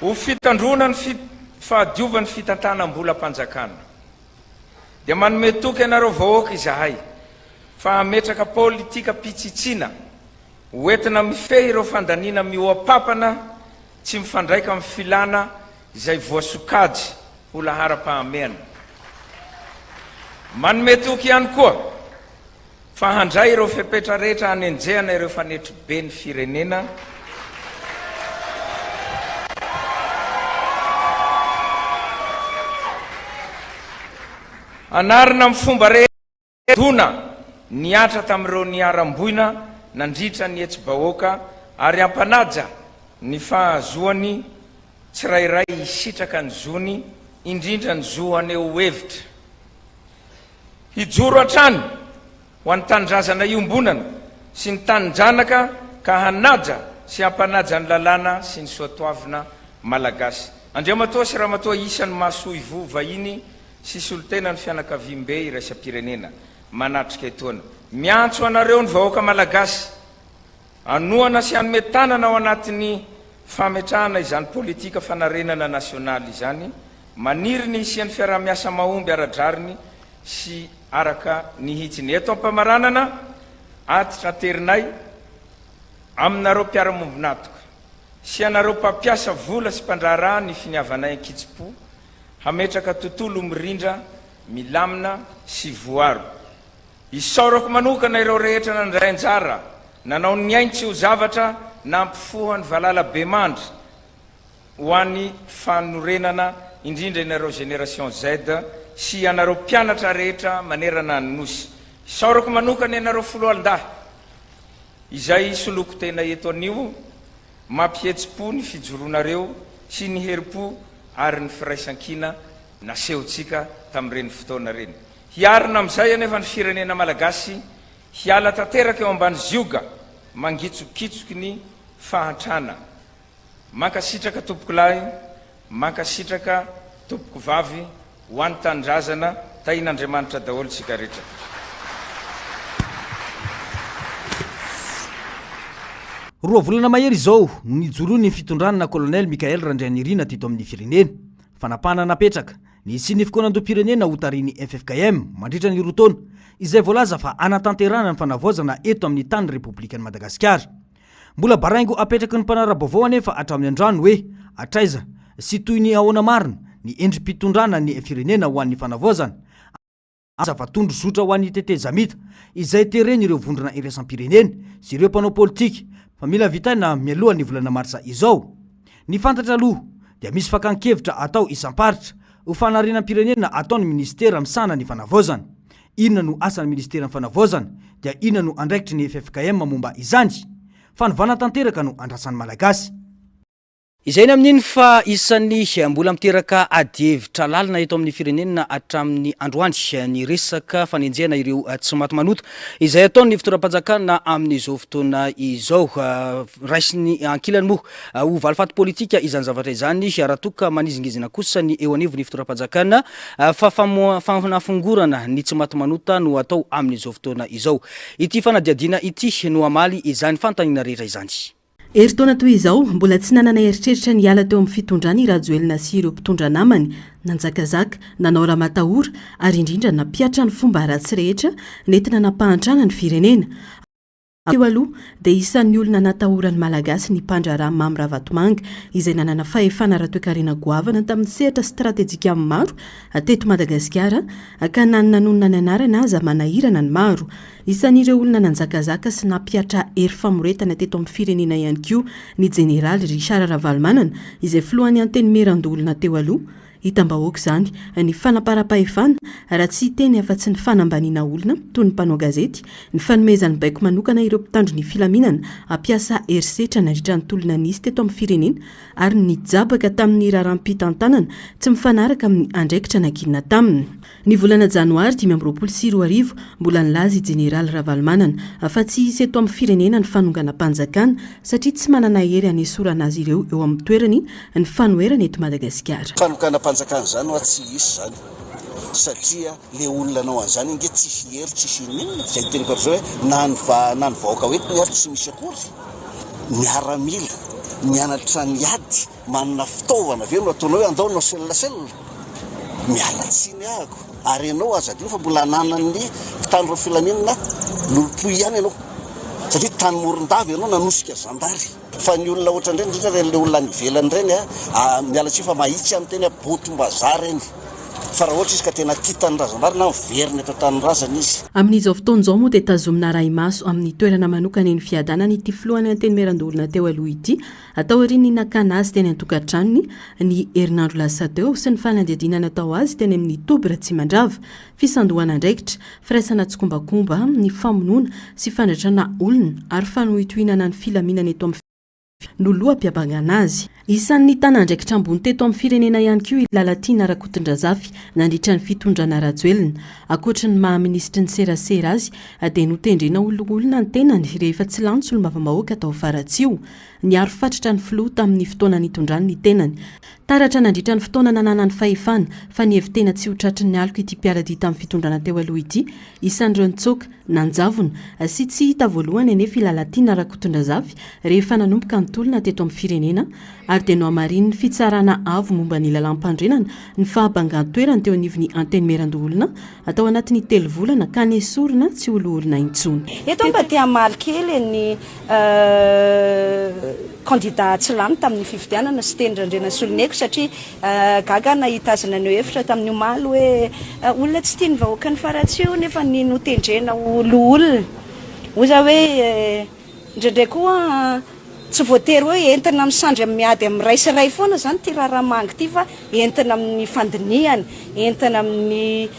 S6: Ho fitandroana ny fahadiovan'ny fitantanam-bolam-panjakana, dia manome toky anareo vahoaka izahay fa hametraka politikam-pitsitsiana ho entina mifehy ireo fandaniana mihoa-papana tsy mifandraika amin'ny filàna izay voasokajy ho laharam-pahamehana. Manome toky ihany koa fa handray ireo fepetra rehetra hanenjehana ireo fanetribe ny firenena, hanarina amin'ny fomba rehetra dona nihatra tamin'ireo niharam-boina nandritra ny hetsi-bahoaka ary hampanaja ny fahazoan'ny tsirairay hisitraka ny zony, indrindra ny zo haneho hevitra. Hijoro hatrany ho an'ny tanindrazana iombonana sy ny tanin-janaka ka hanaja sy hampanaja ny lalàna sy ny soatoavina malagasy. Andriamatoa sy Ramatoa isany masoivoho vahiny sy solontenan'ny fianakaviambe iraisam-pirenena manatrika etoana. Miantso anareo ny vahoaka malagasy hanohana sy hanome tanana ao anatin'ny fametrahana izany politika fanarenana nasionaly izany Maniry ny hisian'ny fiaraha-miasa mahomby ara-drariny sy araka ny hitsiny. Eto am-pamaranana, atitraterinay aminareo mpiara-mombon'antoka sy anareo mpampiasa vola sy mpandraharaha ny finiavanay an-kitsim-po. hametraka tontolo mirindra, milamina sy voaro. Isaorako manokana ireo rehetra nandray anjara, nanao ny ainy tsy ho zavatra nampifoha ny valalabemandry ho an'ny fanorenana, indrindra ianareo Génération Z sy ianareo mpianatra rehetra manerana ny Nosy. Isaorako manokana ianareo foloalindahy izay soloko tena eto anio, mampihetsi-po ny fijoroanareo sy ny herim-po ary ny firaisankina nasehontsika tamin'ireny fotoana ireny. Hiarina amin'izay anefa ny firenena malagasy hiala tanteraka eo ambany zioga mangitsokitsoky ny fahantrana. Mankasitraka tompokolahy, mankasitraka tompokovavy ho an'ny tanindrazana, tahian'Andriamanitra daholo tsika rehetra.
S1: Roa volana mahery izao no nijoroan'ny fitondrana Colonel Michaël Randrianirina teto amin'ny firenena. Fanapahana napetraka, ny hisian'ny fikaonandoham-pirenena hotarihin'ny ffkm mandritra ny roa taona, izay voalaza fa hanatanterahana ny fanavaozana eto amin'ny tany Repoblikan'i Madagasikara. Mbola baraingo apetraky ny mpanara-baovao anefa hatramin'ny androany hoe hatraiza sy toy ny ahoana marina ny endri-pitondrana ny firenena ho an'ny fanavaozana, zava-tondro zotra ho an'ny tetezamita izay teren'ireo vondrona iraisam-pirenena sy ireo mpanao politika fa mila vitaina mialohan'ny volana martsa izao. Ny fantatra aloha dia misy fakan-kevitra atao isam-paritra ho fanarenam-pirenena ataon'ny minisitera misahana ny fanavaozana. Inona no asan'ny minisiteran'ny fanavaozana dia inona no andraikitry ny ffkm momba izany? Fanovana tanteraka no andrasan'ny Malagasy. Izay ny amin'iny fa isan'ny mbola miteraka adihevitra lalina eto amin'ny firenena hatramin'ny androany ny resaka fanenjehana ireo tsy maty manota izay ataon'ny fitondram-panjakana amin'izao fotoana izao. Raisin'ny ankilany moa ho valifaty politika izany zavatra izany raha toa ka manizingizina kosa ny eo anivon'ny fitondram-panjakana fa fanafongorana ny tsy maty manota no atao amin'izao fotoana izao. Ity fanadihadiana ity no hamaly izany fanontaniana rehetra izany.
S11: Herintaona toy izao, mbola tsy nanana eritreritra ny hiala teo amin'ny fitondrana i Rajoelina sy ireo mpitondra namany, nanjakazaka, nanao ramatahora ary indrindra nampihatra ny fomba ratsy rehetra nentina nampahantrana ny firenena. Teo aloha dia isan'ny olona natahoran'ny Malagasy ny mpandraharaha Mamy Ravatomanga izay nanana fahefana ara-toekarena goavana tamin'ny sehatra stratejika maro teto Madagasikara ka na ny nanonona ny anarany aza manahirana ny maro. Isan'ireo olona nanjakazaka sy nampihatra hery famoretana teto amin'ny firenena ihany koa ny jeneraly Richard Ravalomanana izay filohan'ny Antenimierandoholona teo aloha. Hitam-bahoaka izany ny fanamparam-pahefana, raha tsy hiteny afa-tsy ny fanambaniana olona toy ny mpanao gazety, ny fanomezany baiko manokana ireo mpitandro ny filaminana hampiasa herisetra nandritra ny tolona nisy teto amin'ny firenena ary ny nijabaka tamin'ny raharaham-pitantanana tsy mifanaraka amin'ny andraikitra nankinina taminy. Ny volana janoary 2025, mbola nilaza i Jeneraly Ravalomanana fa tsy hisy eto amin'ny firenena ny fanonganam-panjakana satria tsy manana hery hanesorana azy ireo eo amin'ny toerany ny fanoherana eto Madagasikara.
S12: Fanonganam-panjakana izany hoa tsy hisy izany satria le olona hanao an'izany ange tsisy hery tsisy inon'inona, izay niteniko hatrizay hoe na ny na ny vahoaka hoentiny ary tsy misy akory, miaramila mianatra miady Manana fitaovana ve no ataonao hoe andao hanao cell cell? Miala tsiny ahako. Ary ianao aza adino fa mbola ananan'ny mpitandro ny filaminana lolompo ihany ianao. Satria tany Morondava ianao nanosika zandary. Fa ny olona ohatran'ireny, indrindra ireny le olona any ivelany ireny a, miala tsiny fa mahitsy aho miteny hoe botom-bazaha ireny. Fa raha ohatra izy ka tena tia tanindrazana marina, miverina eto an-tanindrazana izy.
S11: Amin'izao fotoana izao moa dia tazomina arahi-maso amin'ny toerana manokana eny Fiadanana ity filohan'ny Antenimierandoholona teo aloha ity Taorian'ny nakana azy teny an-tokantranony ny herinandro lasa teo sy ny fanadihadiana natao azy teny amin'ny toby Ratsimandrava, fisandohana andraikitra, firaisana tsikombakomba, ny famonoana sy fandratrana olona ary fanohitohinana ny filaminana eto amin'ny no loham-piampangana azy. Isan'ny nitana andraikitra ambony teto amin'ny firenena ihany koa i Lalatiana Rakotondrazafy nandritra ny fitondrana Rajoelina. Ankoatry ny maha minisitry ny serasera azy dia notendrena ho loholona ny tenany rehefa tsy lany solombavambahoaka tao Faratsiho. Niaro fatratra ny filoha tamin'ny fotoana nitondrany ny tenany. Taratra nandritra ny fotoana nananany fahefana fa nihevi-tena tsy ho tratry ny aloka ity mpiara-dia tamin'ny fitondrana teo aloha ity. Isan'ireo nitsoaka, nanjavona sy tsy hita voalohany anefa i Lalatiana Rakotondrazafy rehefa nanomboka ny. ny tolona teto amin'ny firenena ary dia nohamarinin'ny Fitsarana Avo momba ny Lalàmpanorenana ny fahabangan-toerany teo anivon'ny Antenimierandoholona tao anatin'ny telo volana ka nesorina tsy ho loholona intsony.
S13: Eto aho mba te hamaly kely ny kandida tsy lany tamin'ny fifidianana, Siteny Randrianasoloniaiko, satria gaga aho nahita azy naneho hevitra tamin'ny omaly hoe olona tsy tian'ny vahoakan'i Faratsiho nefa ny notendrena ho loholona. Hoy za hoe indraindray koa tsy voatery hoe entina amin'ny sandry miady amin'ny ray sy ray foana izany ity raharaha manga ity fa entina amin'ny fandinihana, entina amin'ny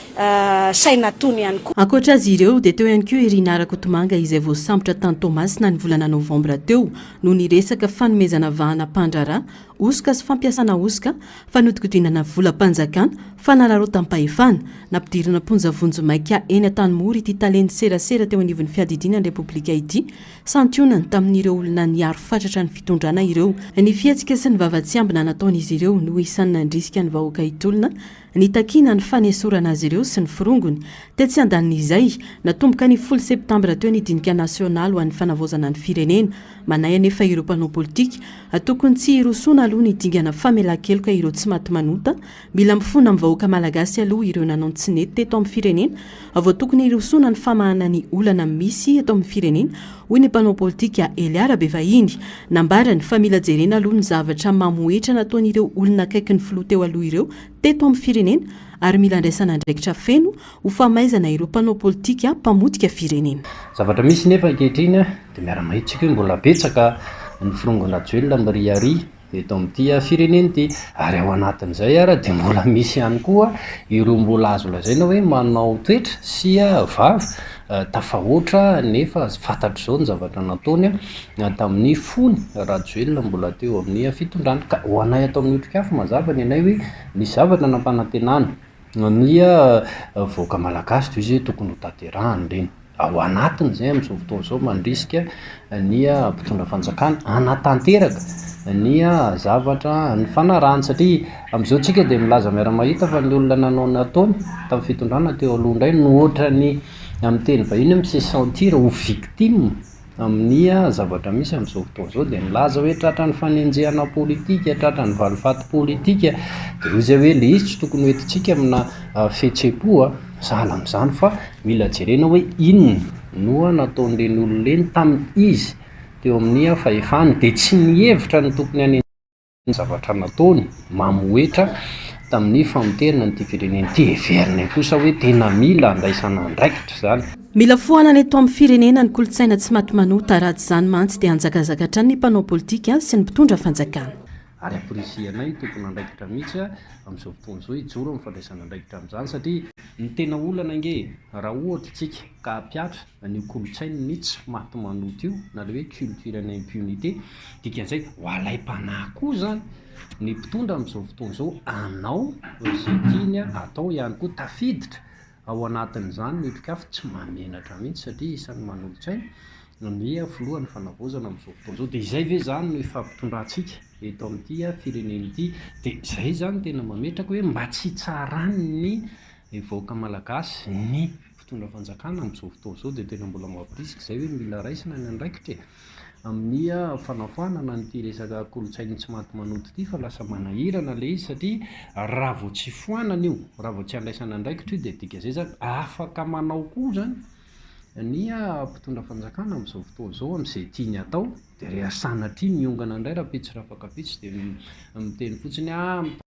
S13: saina tony ihany koa.
S11: Ankoatra azy ireo dia teo ihany koa i Rinah Rakotomanga izay voasambotra tany Toamasina ny volana novambra teo noho ny resaka fanomezana vahana mpandraharaha hosoka sy fampiasana hosoka, fanodikodinana volam-panjakana, fanararaotam-pahefana. Nampidirina am-ponja vonjimaika eny Antanimora ity talen'ny serasera teo anivon'ny fiadidiana ny Repoblika ity. Santionany tamin'ireo olona niaro fatratra ny fitondrana ireo. Ny fihetsika sy ny vava tsy ambina nataon'izy ireo no isan'ny nandrisika ny vahoaka hitolona nitakiana ny fanesorana azy ireo sy ny forongony. Tetsy andanin'izay, natomboka ny folo septambra teo ny dinika nasionaly ho an'ny fanavaozana ny firenena. Manahy anefa ireo mpanao politika, tokony tsy hirosoana aloha ny dingana famelan-keloka ireo tsy maty manota. Mila mifona amin'ny vahoaka malagasy aloha ireo nanao ny tsy nety teto amin'ny firenena vao tokony hirosoana ny famahana ny olana misy eto amin'ny firenena, hoy ny mpanao politika Elia Rabevahiny. Nambarany fa mila jerena aloha ny zavatra mamohetra nataon'ireo olona akaiky ny filoha teo aloha ireo teto amin'ny firenena ary mila andraisana andraikitra feno ho famaizana ireo mpanao politika mpamotika firenena.
S14: Zavatra misy nefa ankehitriny dia miara-mahita isika hoe mbola betsaka ny firongon-dRajoelina miriaria eto amin'ity firenena ity. Ary ao anatin'izay ara dia mbola misy ihany koa ireo mbola azo lazaina hoe manao toetra sy vava tafahoatra nefa fantatr'izao ny zavatra nataony tamin'ny fony Rajoelina mbola teo amin'ny fitondrana. Ka ho anay ato amin'ny Otrikafo mazava ny anay hoe nisy zavatra nampanantenana ny vahoaka malagasy dia izy hoe tokony ho tanterahana ireny. Ao anatiny izay amin'izao fotoana izao mandrisika ny mpitondra fanjakana hanatanteraka ny zavatra nifanarahany satria amin'izao tsika dia milaza miara-mahita fa ny olona nanao ny nataony tamin'ny fitondrana teo aloha indray no ohatran'ny amin'ny teny vahiny hoe mi-se sentir ho victime amin'ny zavatra misy amin'izao fotoana izao dia milaza hoe tratran'ny fanenjehana politika, tratran'ny valifaty politika dia hoy izay hoe ilay izy tsy tokony hoentintsika amina fihetseham-po sahala amin'izany fa mila jerena hoe inona no nataon'ireny olona ireny tamin'izy teo amin'ny fahefany dia tsy nihevitra ny tokony hanenjehana ny zavatra nataony mamohetra tamin'ny famoterana an'ity firenena ity. Heverinay kosa hoe tena mila andraisana andraikitra izany.
S11: Mila foanana eto amin'ny firenena ny kolontsaina tsy maty manota, raha tsy izany mantsy dia hanjakazaka hatrany ny mpanao politika sy ny mpitondra fanjakana.
S14: Ary amporisihanay tompon'andraikitra mihitsy amin'izao fotoana izao hijoro amin'ny fandraisana andraikitra amin'izany satria ny tena olana ange raha ohatra isika ka hampihatra an'io kolontsain'ny tsy maty manota io na ilay hoe culture ny impunité, dikan'izay ho alaim-panahy koa izany ny mpitondra amin'izao fotoana izao hanao izay tiany hatao ihany koa tafiditra Ao anatin'izany ny Otrikafo tsy mahamenatra mihitsy satria isan'ny manolo-tsaina ny filohan'ny fanavaozana amin'izao fotoana izao. Dia izay ve izany no ifampitondrantsika eto amin'ity firenena ity? Dia izay izany tena mametraka hoe mba tsy hitsaran'ny vahoaka malagasy ny mpitondra fanjakana amin'izao fotoana izao dia tena mbola mampirisika izay hoe mila raisina ny andraikitra e! Amin'ny fanafoanana an'ity resaka kolontsain'ny tsy maty manota ity fa lasa manahirana ilay izy satria raha vao tsy foanana io, raha vao tsy andraisana andraikitra io dia dikan'izay izany afaka manao koa izany ny mpitondra fanjakana amin'izao fotoana izao amin'izay tiany atao dia rehefa sanatria miongana indray rahampitso rafakampitso dia miteny fotsiny ah.